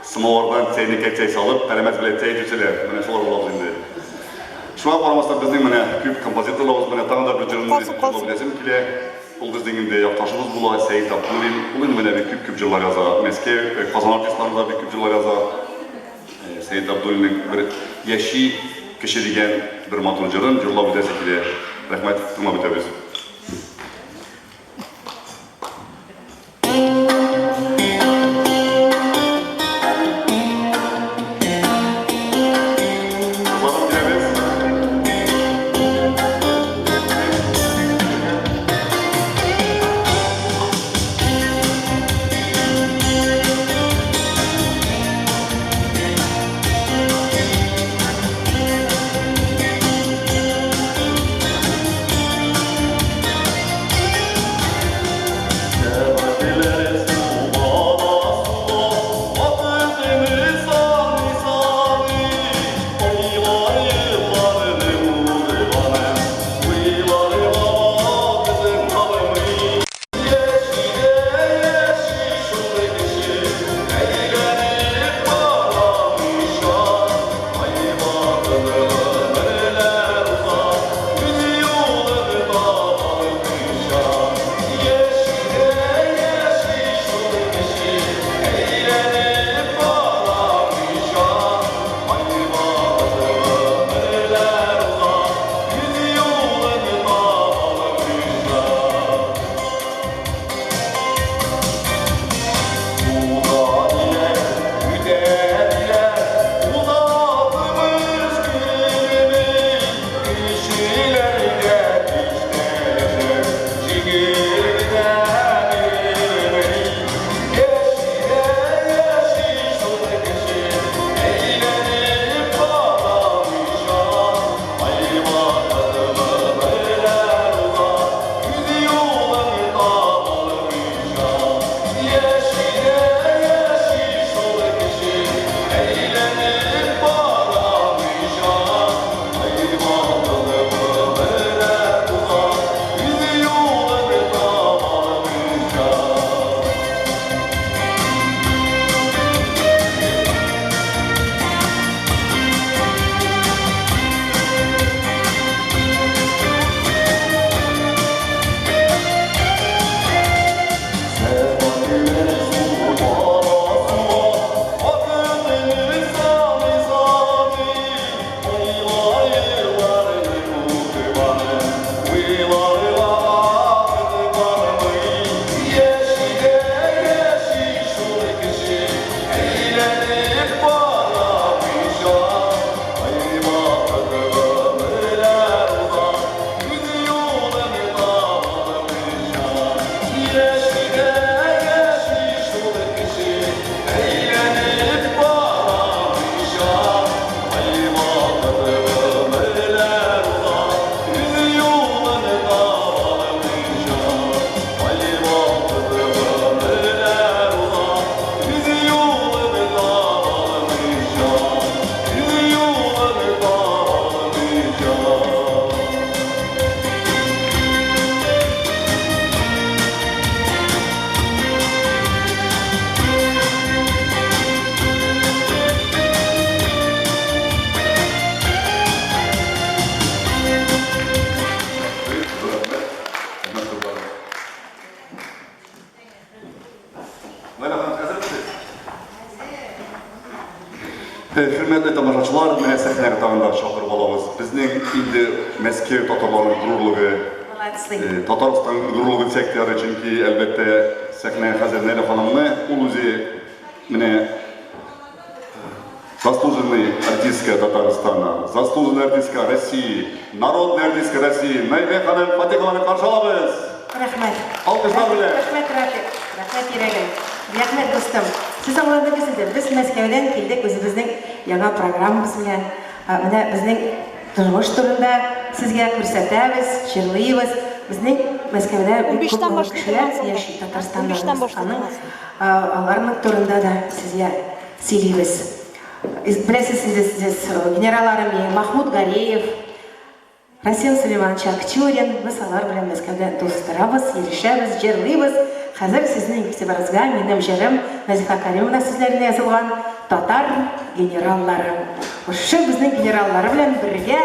[SPEAKER 8] Самовардан чәйнеккә чәй салып, пәрәмәч белән чәй эчүчеләр. Менә шулар булабыз инде. Шуңа карамастан безнең менә күп композиторларыбыз, менә тагын да бер җырымны
[SPEAKER 9] Калсын,
[SPEAKER 8] җырлап
[SPEAKER 9] калсын.
[SPEAKER 8] үтәсем килә. Ул безнең инде якташыбыз була, Сәет Абдуллин. Ул инде менә бик күп-күп җырлар яза. Мәскәү, Казан артистларына да бик күп җырлар яза. Сәет Абдуллинның бер Яши кеше дигән бер матур җырын җырлап үтәсе килә. Рәхмәт, тыңлап үтәбез. Барып киләбез. Хөрмәтле тамашачылар, менә сәхнәгә тагын да чакырып алабыз. Безнең инде Мәскәү татарларының горурлыгы,
[SPEAKER 1] Молодцы.
[SPEAKER 8] Татарстан горурлыгы дисәк тә ярый, чөнки, әлбәттә, сәхнәгә хәзер Наилә ханымны, ул үзе менә заслуженный артистка Татарстана, заслуженная артистка России, народная артистка России Наилә ханым Фатихованы каршы алабыз.
[SPEAKER 1] Рәхмәт.
[SPEAKER 8] Алкышлар белән.
[SPEAKER 1] Рәхмәт, Рафик. Рәхмәт, йөрәгем. Рәхмәт, дустым. Сез аңладыгыз инде, без Мәскәүдән килдек үзебезнең яңа программабыз белән. Менә безнең тормыш турында сезгә күрсәтәбез, җырлыйбыз. Безнең Мәскәүдә бик күп
[SPEAKER 9] Унбиштән
[SPEAKER 1] олы
[SPEAKER 9] башлый
[SPEAKER 1] кешеләр
[SPEAKER 9] торгансың да.
[SPEAKER 1] яши, Татарстаннан.
[SPEAKER 9] Унбиштән
[SPEAKER 1] Без
[SPEAKER 9] башлый
[SPEAKER 1] аның,
[SPEAKER 9] торгансың.
[SPEAKER 1] аларның турында да сезгә сөйлибез. Беләсез инде сез, генерал армии Махмуд Гареев, Расил Сөләйманович Акчурин, без алар белән Мәскәүдә дус торабыз, йөрешәбез, җырлыйбыз. Хәзер сезнең игътибарыгызга минем җырым Нәзифә Каримовна сүзләренә язылган Татар генераллары. Шушы безнең генераллары белән бергә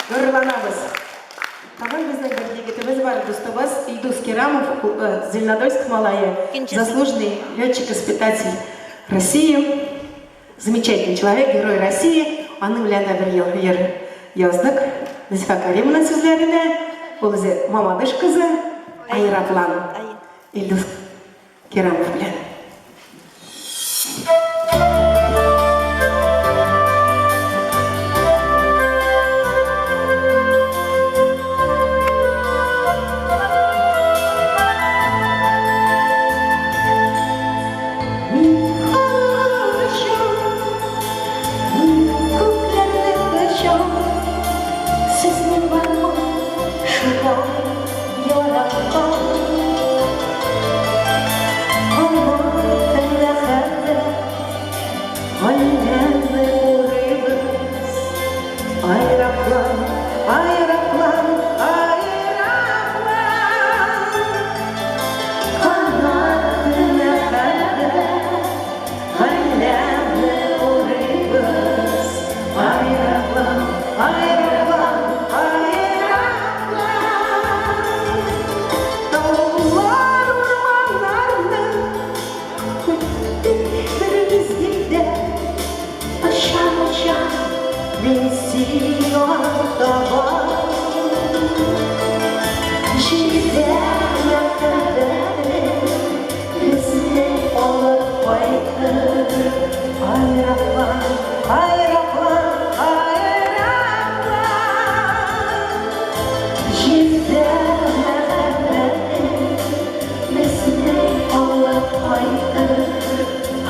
[SPEAKER 1] Горурланабыз. Тагын безнең бер егетебез бар, дустыбыз Илдус Кирамов, Зеленодольск малае,
[SPEAKER 9] Икенчесе.
[SPEAKER 1] Заслуженный летчик-испытатель России, замечательный человек, герой России. Аның белән дә бер ел җыр яздык. Нәзифә Каримовна сүзләренә, ул үзе Мамадыш кызы, Аэроплан.
[SPEAKER 9] Ай.
[SPEAKER 1] Илдус Кирамов белән. Мин очам, мин күкләрдә очам, Сезнең бармы шулай яраткан?
[SPEAKER 7] Мин сиңа таба. Җирдә мәхәббәтем безне алып кайтыр. Аэроплан, аэроплан, аэроплан. Җирдә мәхәббәтем безне алып кайтыр.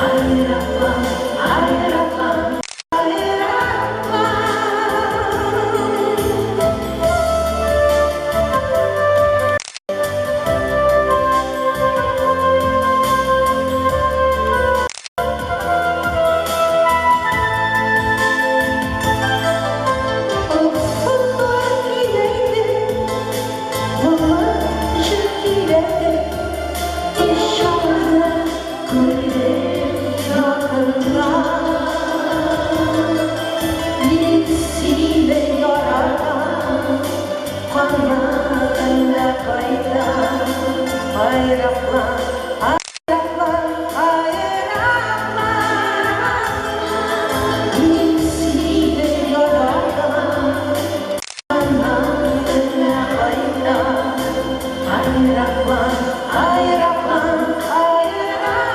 [SPEAKER 7] Аэроплан, аэроплан, аэроплан. Офыклар киңәйде, болыт җилкеләде, Очарны күрдем якында. Мин сине яратам, канатыңда кайтам. Аэроплан, аэроплан, аэроплан. Мин сине яратам, канатыңда кайтам. Аэроплан, аэроплан, аэроплан.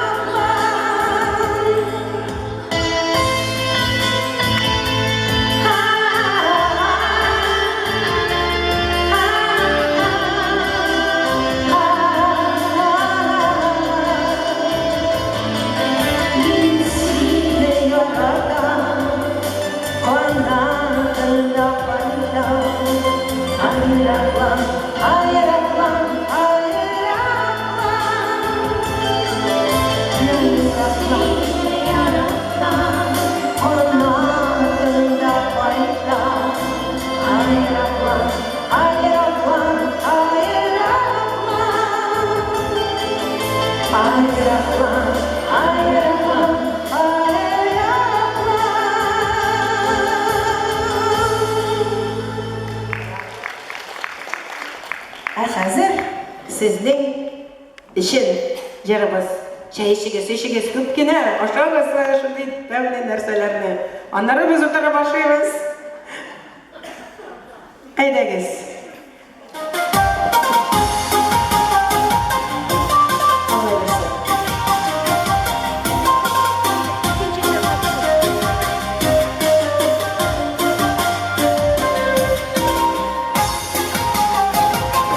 [SPEAKER 7] Мин сине яратам, канатыңда кайтам. Аэроплан, аэроплан, аэроплан. Аэроплан, яратам, канатыңда кайтам. Аэроплан, аэроплан, аэроплан. Аэроплан, аэроплан, аэроплан.
[SPEAKER 1] Ә хәзер сезнең өчен җырыбыз. Чәй эчегез, эчегез күп кенә, ашагыз шундый тәмле нәрсәләрне. Аннары без утырып ашыйбыз. Әйдәгез. Алай булсын.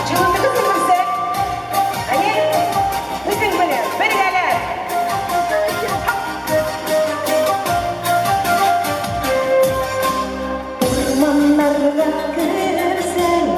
[SPEAKER 1] Җылытыгыз күрсәк. Әйе, безнең белән бергәләп.
[SPEAKER 7] Урманнарга керсәң,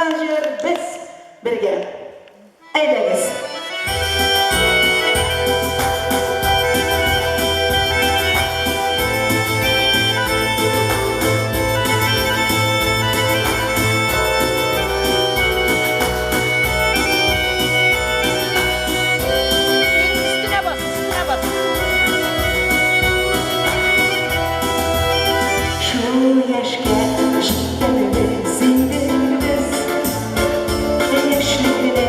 [SPEAKER 1] җырлаган җыр Без бергә. Әйдәгез.
[SPEAKER 9] Өстенә бас, өстенә бас.
[SPEAKER 1] Шул яшькә җиткәнбез инде без. Яшьлекнең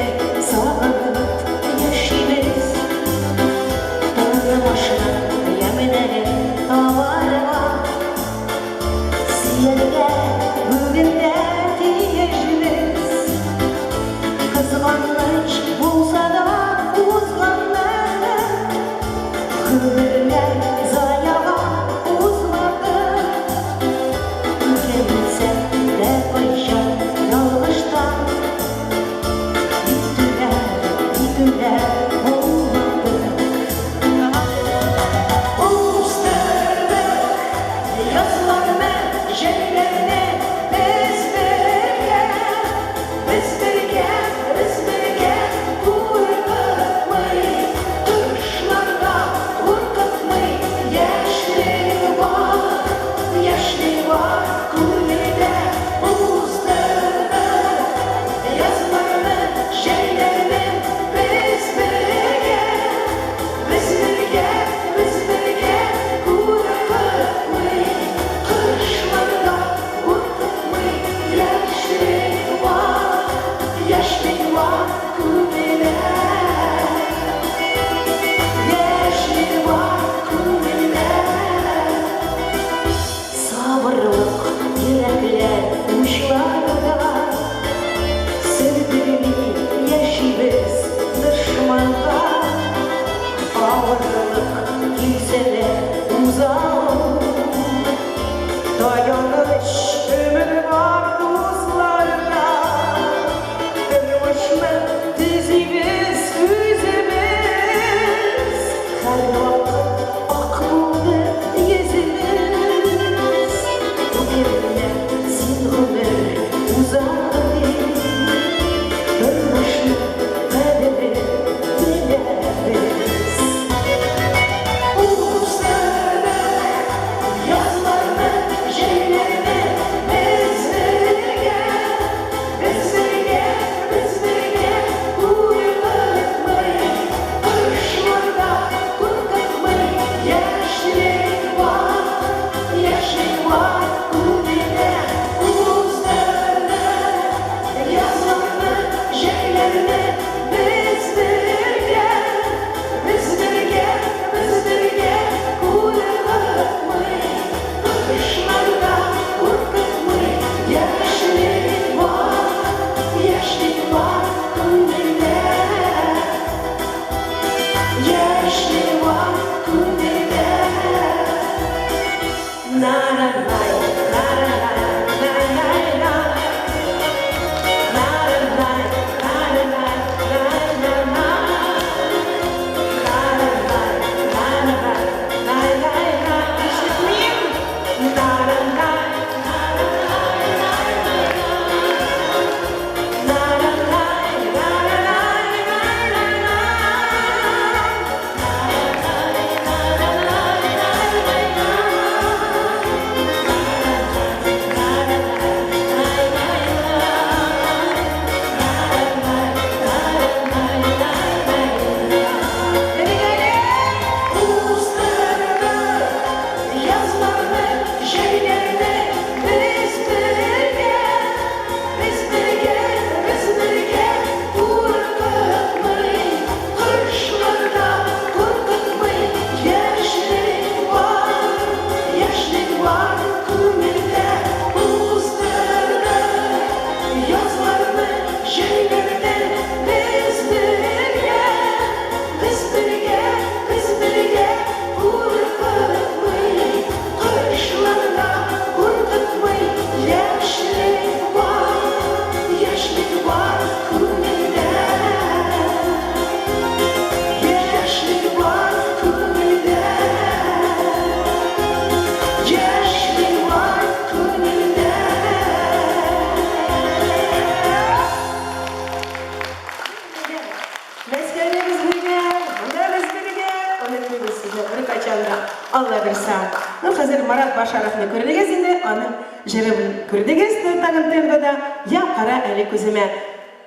[SPEAKER 1] Башаровны күрдегез инде, аның җырын күрдегез тагын ТНВда. Я кара әле күземә.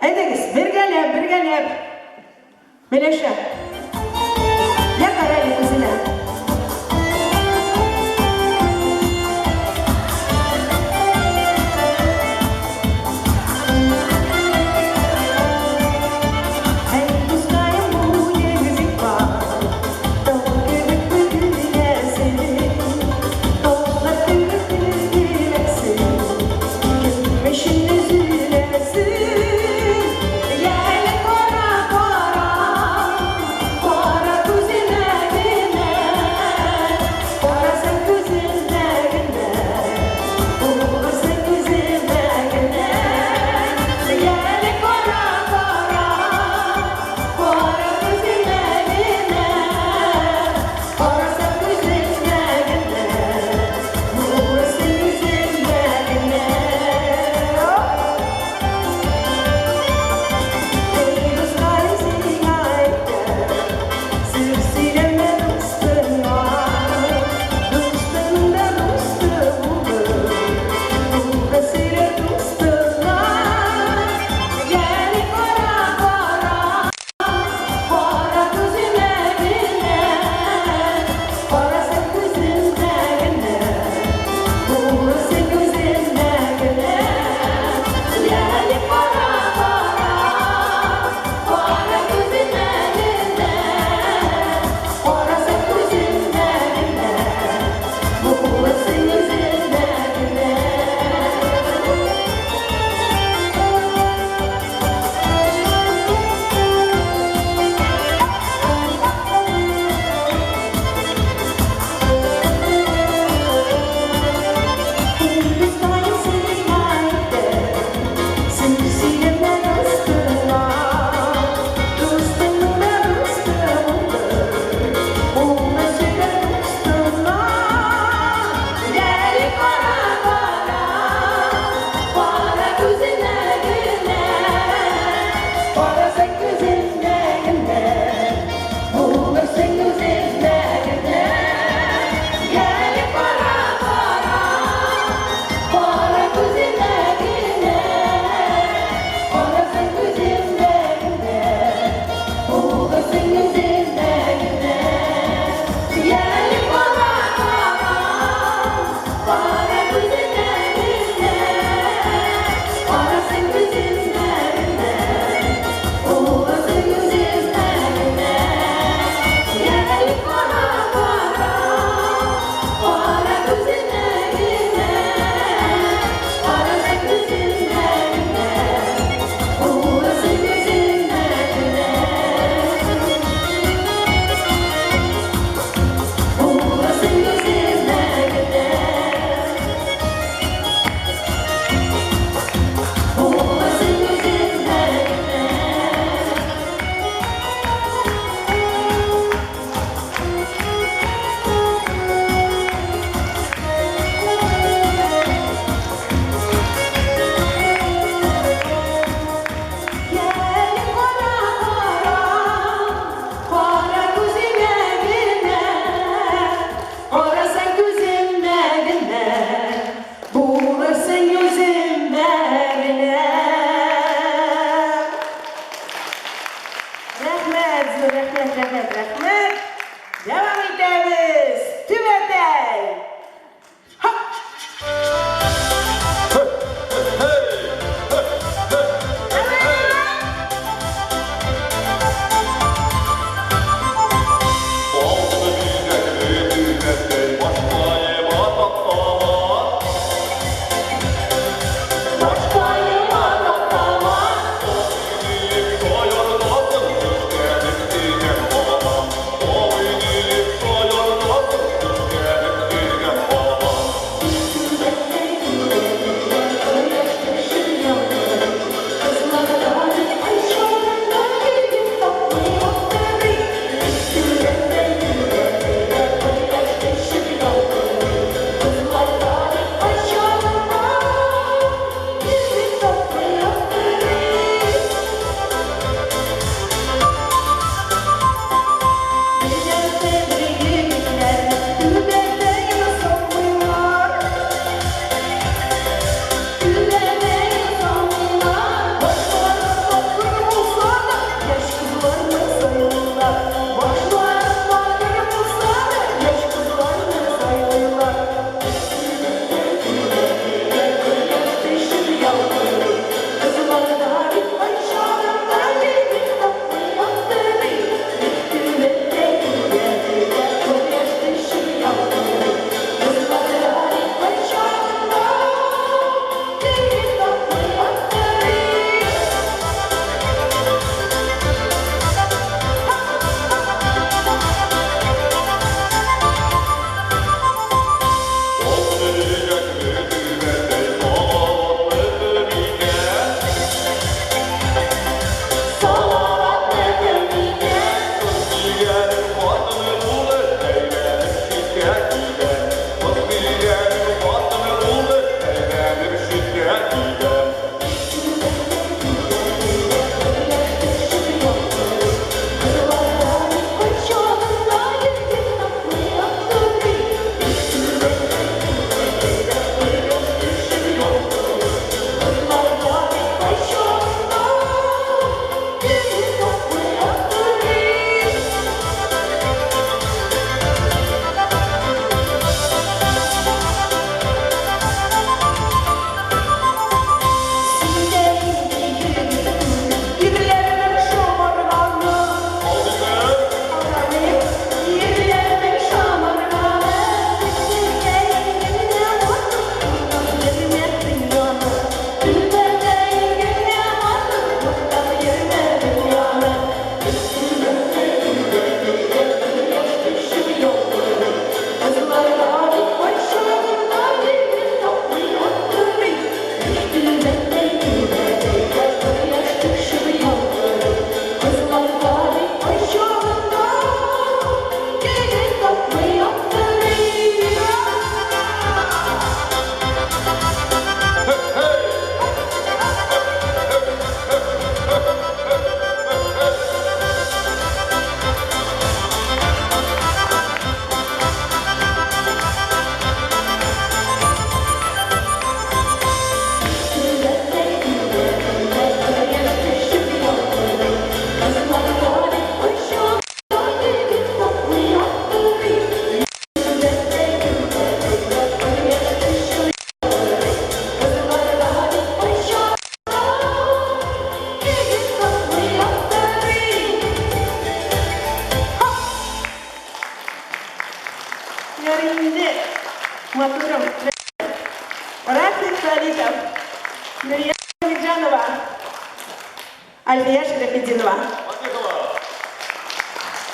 [SPEAKER 1] Әйдәгез, бергәләп, бергәләп. Миләүшә. Я кара әле күземә. Әй, дускаем, бу егет бар, тау кебек бөгеләсең, таулар кебек тезеләсең, кем өчен өзеләсең? Я әле кара, кара, кара күземә генә. Матурым. Рафик Халитов, Нурия Миджанова, Альфия Шәрәфетдинова.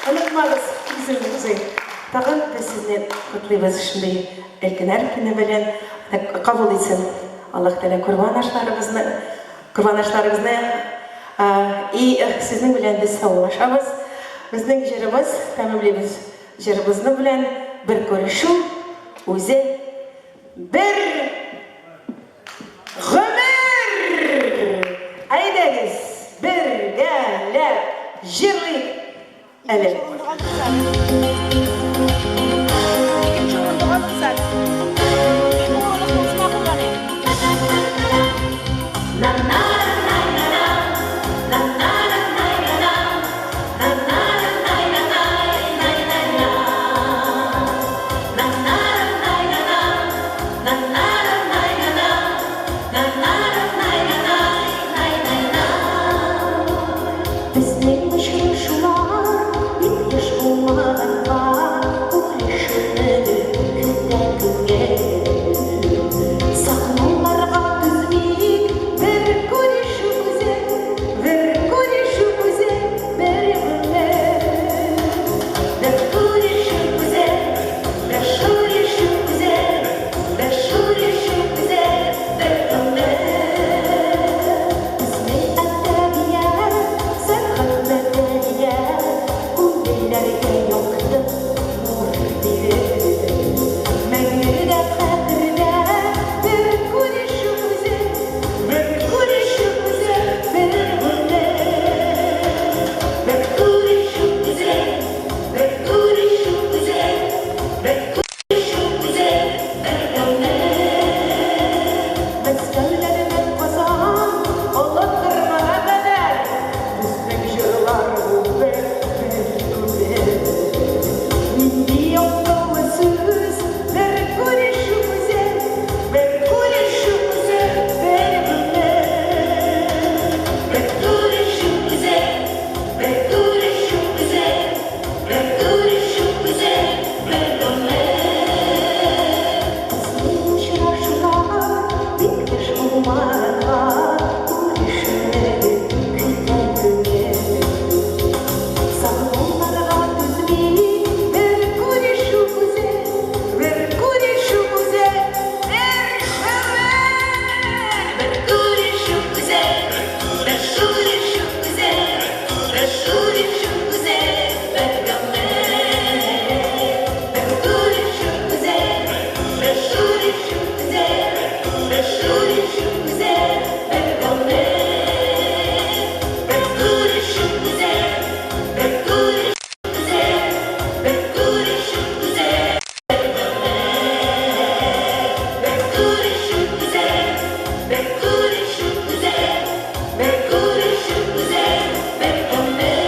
[SPEAKER 1] Онытмагыз, исемегезне. Тагын без сезне котлыйбыз шундый өлкәннәр көне белән. Кабул итсен Аллаһ Тәгалә корбан ашларыбызны, корбан ашларыбызны. И сезнең белән без саулашабыз. Безнең җырыбыз, тәмамлыйбыз җырыбызны белән бер күрешү үзе бер гомер! Әйдәгез, бергәләп җырлыйк әле.
[SPEAKER 9] Икенче урындык алыгыз әле. Мин бу урындыкны үземә кулланыйм.
[SPEAKER 8] Безнең очрашулар бик еш булмаганга, Күрешүне көтә күңел. Сагынуларга түзмик, бер күрешү үзе, бер күрешү үзе, бер гомер. Бер күрешү үзе, бер күрешү үзе, бер күрешү үзе, бер гомер. Безнең әдәбият, сәнгать, мәдәният, күңелләргә якты нур биреп. Мәңге дә хәтердә бер күрешү үзе, бер күрешү үзе, бер гомер. Бер күрешү үзе, бер күрешү үзе, бер күрешү үзе, бер гомер. Мәскәүләрдән Казан, Олы Тырмага кадәр безнең җырлар булды бер күбер. Нинди акыллы сүз, бер күрешү үзе, бер күрешү үзе, бер гомер. Бер күрешү үзе, бер күрешү үзе, бер күрешү үзе, бер гомер. Безнең очрашулар бик еш булмаганга, күрешүне көтә күңел. Сагынуларга түзми, бер күрешү үзе, бер күрешү үзе, бер гомер. Бер күрешү үзе, бер күрешү үзе, бер күрешү үзе, бер гомер. Бер күрешү үзе, бер күрешү үзе, бер күрешү үзе, бер гомер. Бер күрешү үзе, бер күрешү үзе, бер күрешү үзе, бер гомер. Бер күрешү үзе, бер күрешү үзе, бер күрешү үзе, бер гомер.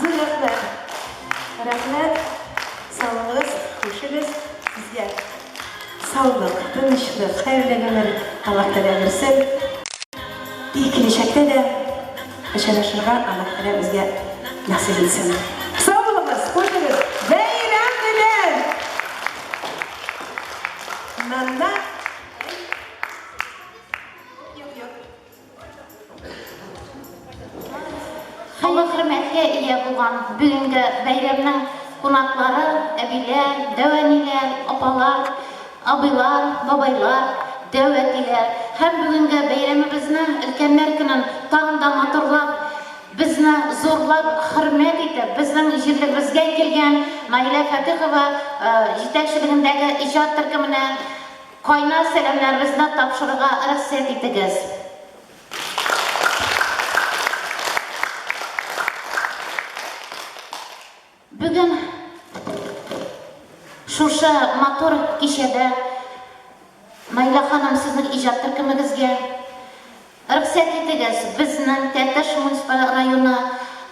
[SPEAKER 1] Зур рәхмәт. Рәхмәт. Саулыгыз, хушыгыз сезгә. Саулык, тынычлык, хәерле гомер Аллаһ Тәгалә бирсен. И киләчәктә дә очрашырга Аллаһ Тәгалә безгә насыйп итсен. Сау булыгыз, хушыгыз. Бәйрәм белән! Нанда. Юк, юк.
[SPEAKER 6] Олы хөрмәткә ия булган бүгенге бәйрәмнең кунаклары, әбиләр, дәү әниләр, апалар, абыйлар, бабайлар, дәү әтиләр һәм бүгенге бәйрәмебезне, өлкәннәр көнен тагын да матурлап, безне зурлап, хөрмәт итеп, безнең җирлегебезгә килгән Наилә Фатыхова җитәкчелегендәге иҗат төркеменә кайнар сәламнәребезне тапшырырга рөхсәт итегез. Бүген шушы матур кичәдә Наилә ханым, сезнең иҗат төркемегезгә. Рөхсәт итегез, безнең Тәтеш муниципаль районы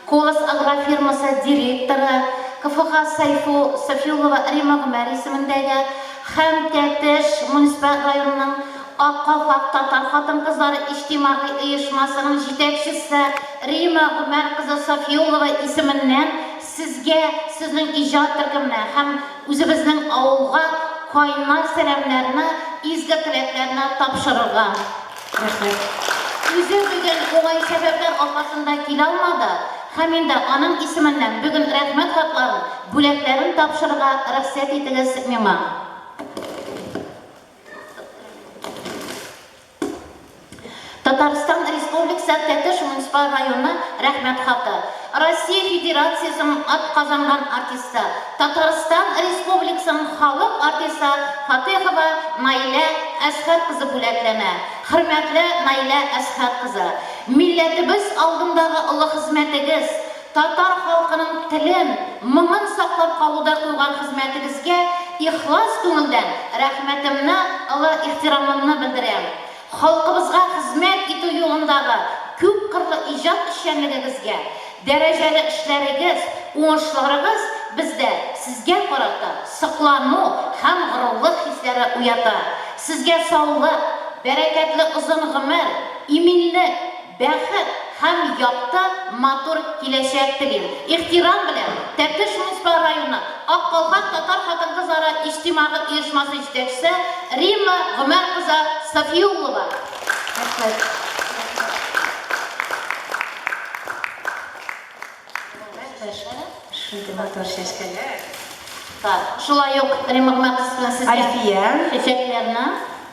[SPEAKER 6] Колос агрофирмасы директоры КФХ Сайфу Сафиуллова Рима Гомәр исемендәге һәм Тәтеш муниципаль районының Ак калфак татар хатын-кызлары иҗтимагый оешмасының җитәкчесе Рима Гомәр кызы Сафиуллова исеменнән сезгә, сезнең иҗат төркеменә һәм үзебезнең авылга кайнар сәламнәрне, изге теләкләрне тапшырырга.
[SPEAKER 1] Рәхмәт.
[SPEAKER 6] Үзе бүген уңай сәбәпләр аркасында килә алмады һәм инде аның исеменнән бүген рәхмәт хатларын, бүләкләрен тапшырырга рөхсәт итегез миңа. Татарстан Республикасы Тәтеш муниципаль районы Рәхмәт хаты, Россия Федерациясенең атказанган артисты, Татарстан Республикасының халык артисты Фатыйхова Наилә Әсхәт кызы бүләкләнә. Хөрмәтле Наилә Әсхәт кызы! Милләтебез алдындагы олы хезмәтегез, татар халкының телен, моңын саклап калуда куйган хезмәтегезгә ихлас күңелдән рәхмәтемне, олы ихтирамымны белдерәм. Халкыбызга хезмәт итү юлындагы күпкырлы иҗат эшчәнлегегезгә, дәрәҗәле эшләрегез, уңышларыгыз бездә сезгә карата соклану һәм горурлык хисләре уята. Сезгә саулык, бәрәкәтле озын гомер, иминлек, Бәхет һәм якты, матур киләчәк телим. Ихтирам белән, Тәтеш муниципаль районы Ак калфак татар хатын-кызлары иҗтимагый оешмасы җитәкчесе Римма Гомәр кызы Сафиуллова.
[SPEAKER 1] Рәхмәт. Шундый матур чәчкәләр.
[SPEAKER 6] Так, шулай ук Римма Гомәр кызы сезгә
[SPEAKER 1] Әлфия.
[SPEAKER 6] чәчәкләрне.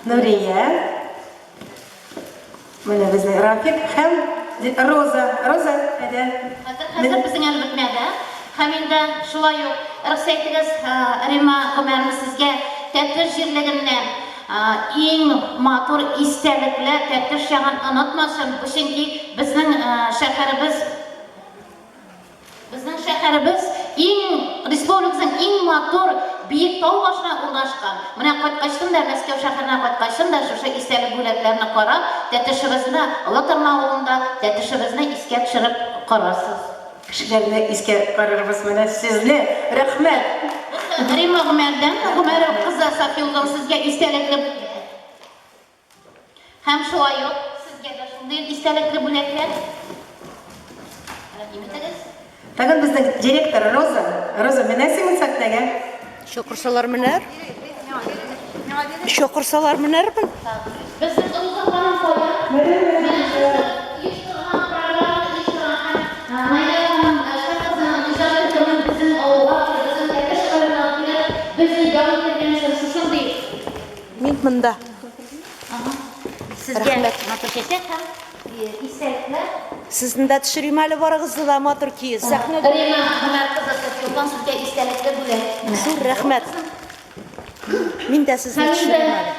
[SPEAKER 1] Нурия. Менә безнең Рафик һәм Роза. Роза, әйдә.
[SPEAKER 6] Хәзер, хәзер безнең әле бетмәде. Һәм инде шулай ук рөхсәт итегез, Рима Гомәрова сезгә Тәтеш җирлегеннән иң матур истәлекле Тәтеш ягын онытмасын, бу чөнки безнең шәһәребез Безнең шәһәребез иң, республикабызның иң матур биек тау башына урнашкан. Менә кайткачтын да, Мәскәү шәһәренә кайткачтын да шушы истәлек бүләкләрне карап, Тәтешебезне, Олы Торна авылында Тәтешебезне искә төшереп карарсыз.
[SPEAKER 1] Кешеләрне искә карарбыз менә сезне. Рәхмәт!
[SPEAKER 6] Римма Гомәрдән, Гомәр кызы Сафиуллин сезгә истәлекле Һәм шулай ук сезгә дә шундый ук истәлекле бүләкләр. Рәхим итегез.
[SPEAKER 1] Тагын безнең директор Роза. Роза, менәсеңме сәхнәгә?
[SPEAKER 9] Чакырсалар менәр. Чакырсалар менәрмен.
[SPEAKER 6] Безнең Роза ханым кая? Менә шушы оештырган программа оештырган һәм Наилә ханым Әшраф кызының иҗат төркемен безнең авылга килеп, безнең Тәтеш районына килеп, безне ял итергән өчен шушындый
[SPEAKER 9] Мин монда.
[SPEAKER 6] Сезгә матур чәчәк һәм истәлекләр.
[SPEAKER 9] Сезне дә төшерим әле барыгызны да матур киез. Сәхнәдә.
[SPEAKER 6] Рима Гомәр кызы Сафиуллан сезгә истәлекле бүләк.
[SPEAKER 9] Зур рәхмәт. Мин дә сезне төшерим әле.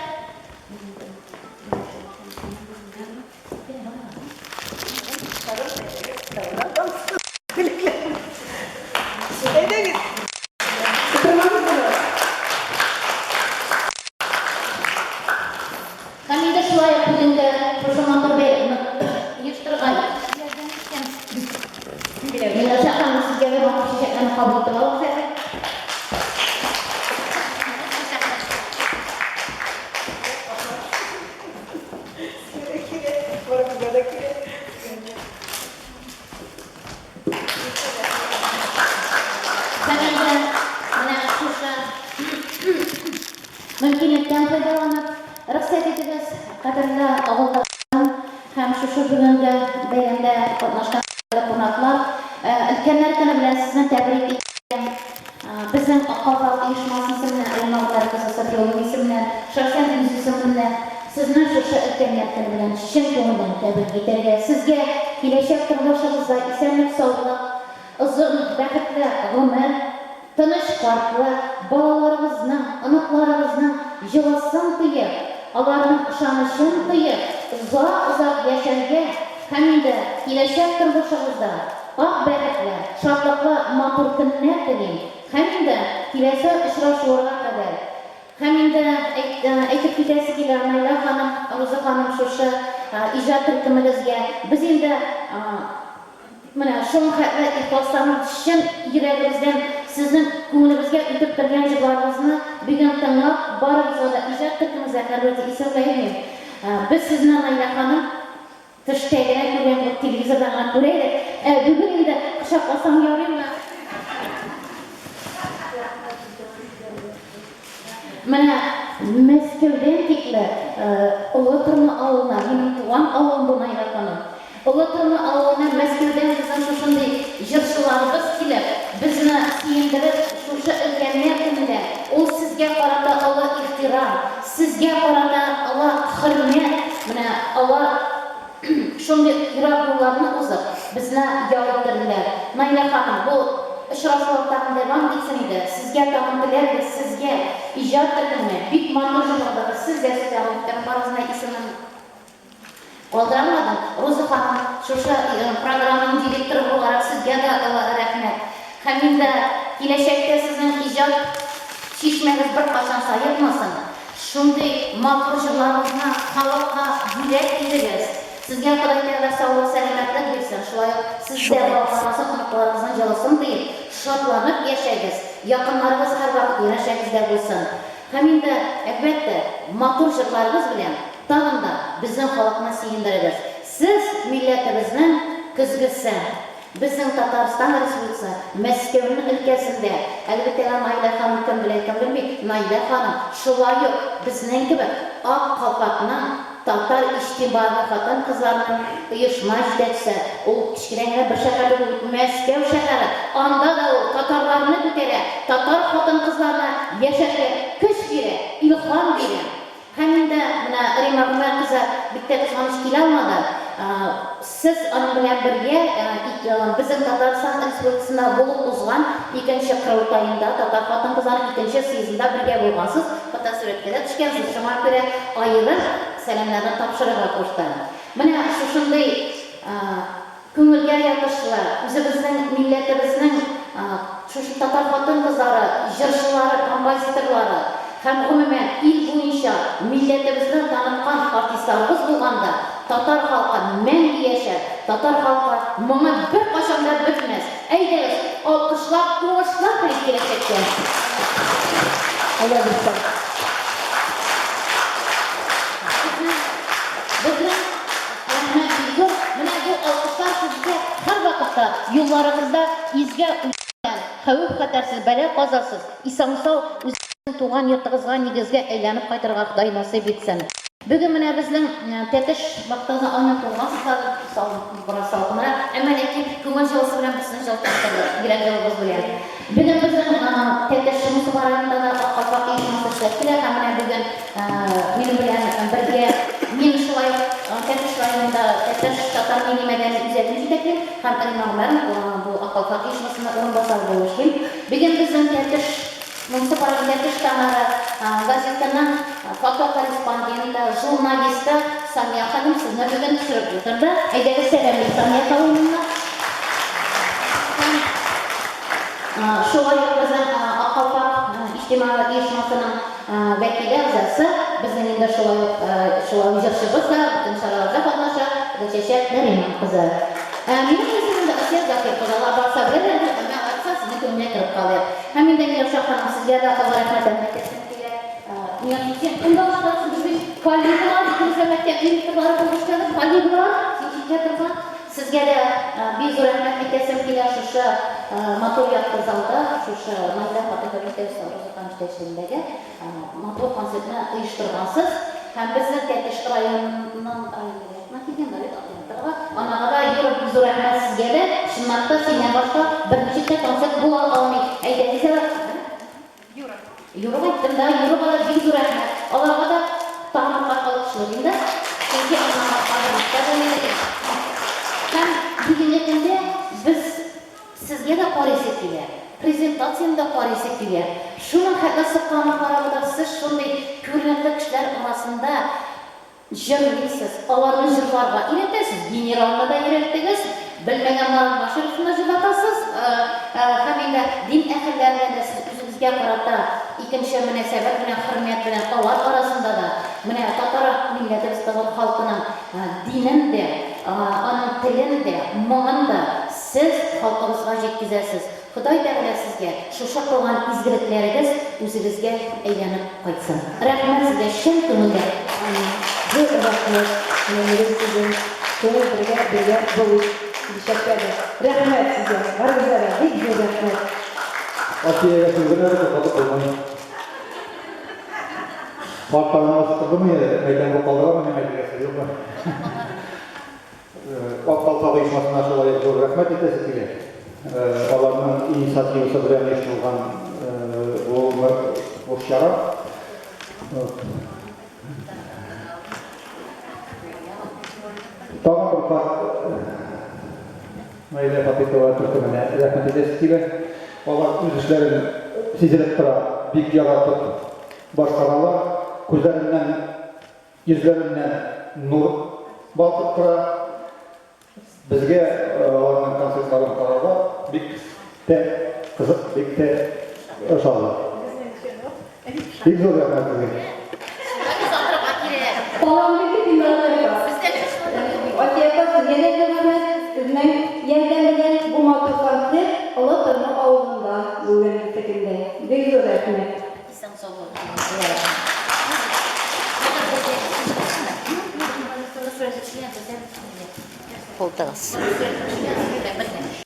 [SPEAKER 1] Әйдәгез. Утырмагыз моны.
[SPEAKER 6] Һәм инде шулай ук бүгенге шушы матур бәйрәмне оештырган ярдәм иткән Миләүшә ханым сезгә дә матур чәчәкләрне кабул итеп алыгыз әле.
[SPEAKER 1] Кирәк, кирәк. Барыбызга да кирәк.
[SPEAKER 6] Һәм инде менә шушы мөмкинлектән файдаланып, рөхсәт итегез, кадерле авылдашларым һәм шушы бүгенге бәйрәмдә катнашкан кадерле кунаклар, Өлкәннәр көне белән сезне тәбрик итәм. Безнең Ак калфак оешмасы исеменнән, Римма Гомәр кызы Сафиуллина исеменнән, шәхсән үз исемемнән сезне шушы Өлкәннәр көне белән чын күңелдән тәбрик итәргә, сезгә киләчәк тормышыгызда исәнлек-саулык, озын, бәхетле гомер, тыныч картлык, балаларыгызның, оныкларыгызның җылысын тоеп, аларның ышанычын тоеп, озак-озак яшәргә һәм инде киләчәк тормышыгызда Ак бәхетле, шатлыклы матур көннәр телим һәм инде киләсе очрашуларга кадәр. Һәм инде әйтеп китәсе килә, Наилә ханым, Роза ханым, шушы иҗат төркемегезгә без инде менә шуның хәтле ихласланып, чын йөрәгебездән сезнең күңелебезгә үтеп кергән җырларыгызны бүген тыңлап, барыгызга да иҗат төркемегезгә һәрберебез исәүләйм. Без сезне, Наилә ханым, Төштә генә күргән юк, телевизордан гына күрә идек. Ә бүген инде кочакласам ярыймы? Менә Мәскәүдән тикле Олы Торна авылына, минем туган авылым бу, Наилә ханым. Олы Торна авылына Мәскәүдән безнең шушындый җырчыларыбыз килеп, безне сөендереп, шушы өлкәннәр көнендә, ул сезгә карата олы ихтирам, Сезгә карата ала хөрмәт, менә алар шундый ерак юлларны узып, безне ял иттерделәр. Наилә ханым, бу очрашулар тагын дәвам итсен иде. Сезгә тагын теләрбез, сезгә, иҗат төркеменә, бик матур җырладыгыз, сез дә сүз алып үткән барыгызны да исемен Калдыра алмадым. Роза ханым, шушы программаның директоры буларак сезгә дә олы рәхмәт. Һәм инде киләчәктә сезнең иҗат чишмәгез беркайчан саекмасын. Шундый матур җырларыгызны халыкка бүләк итегез. Сезгә Ходай Тәгалә саулык, сәламәтлек бирсен. Шулай ук сез дә балаларыгызның, оныкларыгызның җылысын тоеп, шатланып яшәгез. Якыннарыгыз һәрвакыт янәшәгездә булсын. Һәм инде, әлбәттә, матур җырларыгыз белән тагын да безнең халыкны сөендерегез. Сез, милләтебезнең көзгесе. Безнең Татарстан Республикасы, Мәскәүнең өлкәсендә, әлбәттә, Наилә ханым кем белә, кем белми, Наилә ханым, шулай ук безнең кебек Ак калфакның татар иҗтимагый хатын-кызларының оешма җитәкчесе, ул кечкенә генә бер шәһәр түгел бит, Мәскәү шәһәре, анда да ул татарларны күтәрә, татар хатын-кызларына яшәргә көч бирә, илһам бирә. Һәм инде менә Рима Гомәр кызы бик тә кызганыч килә алмады. Сез аның белән бергә безнең Татарстан Республикасында булып узган икенче корылтаенда, татар хатын-кызларының икенче съездында бергә булгансыз, фотосурәткә дә төшкәнсез. Шуңа күрә аерым сәламнәрне тапшырырга кушты. Менә шушындый Күңелгә ятышлы, үзебезнең милләтебезнең шушы татар хатын-кызлары, җырчылары, композиторлары һәм, гомумән, ил буенча милләтебезне таныткан артистларыбыз булганда, татар халкы мәңге яшәр, татар халкы моңы беркайчан да бетмәс. Әйдәгез, алкышлап, уңышлар телик киләчәккә!
[SPEAKER 9] Әйдәгез, дуслар!
[SPEAKER 6] Безнең, безнең Рәхмәт бик зур. Менә бу алкышлар сезгә һәрвакытта юлларыгызда изге уйлар, хәвеф-хәтәрсез, бәла-казасыз, исән-сау үзегезнең туган йортыгызга, нигезгә әйләнеп кайтырга Ходай насыйп итсен. Бүген менә безнең Тәтеш вакытыгызны алмыйм, туңгансыз хәзер, бераз салкынрак, әмма ләкин күңел җылысы белән без сезне җылытып тордык, йөрәк җылыбыз белән. Бүген безнең Тәтеш Мусаба районында да Ак калфак оешмасы эшләп килә һәм менә бүген Минем белән бергә мин шулай ук Тәтеш районында Тәтеш татар милли-мәдәни үзәген җитәклим һәм Римма Гомәрова бу Ак калфак оешмасында урынбасары булып эшлим. Бүген безнең Тәтеш муниципаль Тәтеш таңнары газетының фотокорреспонденты, журналисты Сания ханым сезне бүген төшереп утырды. Әйдәгез, сәламлик Сания ханымны. Һәм шулай ук безнең Ак калфак иҗтимагый оешмасының Вәкиле әгъзасы, безнең инде шулай ук шулай ук җырчыбыз да, бөтен чараларда катнаша, Гөлчәчәк Нариман кызы. Минем исемем дә Асия Закир кызы, алар барса беләләр инде, әмма алайса сезнең күңелгә кереп калыйк. Һәм инде Миләүшә ханым, сезгә дә олы рәхмәтләрне әйтәсем килә. Миңа син кемгә охшатасың, без бит коллегалар, икебез дә мәктәп директорлары булып эшләдек, коллегалар, син читкә торма. Сезгә дә бик зур рәхмәт әйтәсем килә шушы матур якты залда, шушы Наилә хатын җитәкчесе Роза ханым җитәкчелегендәге матур концертны оештыргансыз. Һәм безнең Тәтеш районының районына килгән Давид Ахметовга, анага да Юра бик зур рәхмәт сезгә дә, чынлап та синнән башка берничек тә концерт була алмый. Әйдәгез әле. Юра. Юрага әйттем дә, Юрага да бик зур рәхмәт. Аларга да тагын бер кат алкышлыйм инде. Чөнки аннан башка берничек тә булмый иде. Һәм бүгенге көндә без сезгә дә карыйсы килә, презентацияне дә карыйсы килә. Шуның хәтле сокланып карап утырып, сез шундый күренекле кешеләр арасында Җырлыйсыз, аларны җырларга өйрәтәсез, генералны да өйрәттегез, белмәгән Марат Башировны да җырлатасыз, һәм инде дин әһелләренә дә сез үзегезгә карата. икенче мөнәсәбәт белән, хөрмәт белән алар арасында да, менә татар милләтебез, татар халкының динен дә, аның телен дә, моңын да сез халкыбызга җиткезәсез. Ходай Тәгалә сезгә шушы кылган изгелекләрегез үзегезгә әйләнеп кайтсын. Рәхмәт сезгә чын күңелдән.
[SPEAKER 10] Амин. Зур рәхмәт, Мәнирә сезнең шулай бергә бергә булыйк киләчәктә дә. Рәхмәт сезгә, барыгызга да бик зур рәхмәт.
[SPEAKER 2] Асиягә сүз генә дә туктатып булмый. Картларны астырдымы, мәйдан бу калдырамы миңа әйтергә сүз юкмы? Ак калфак оешмасына шулай ук зур рәхмәт әйтәсе килә. Аларның инициативасы белән оештырылган бу бу чара. Тагын бер кат Наилә Фатыйхова төркеменә рәхмәт әйтәсе килә. Алар үз эшләрен сизелеп тора, бик яратып башкаралар. Күзләреннән Йөзләреннән нур балкып тора. Безгә аларның концертларын карарга бик тә кызык, бик тә ошады. Бик зур рәхмәт сезгә.
[SPEAKER 4] Асия апа, сезгә дә зур рәхмәт. Сезнең ярдәм белән бу матур концерт Олы Торма авылында бүгенге көндә. Бик зур рәхмәт.
[SPEAKER 6] Исән-сау булып. Булдыгыз.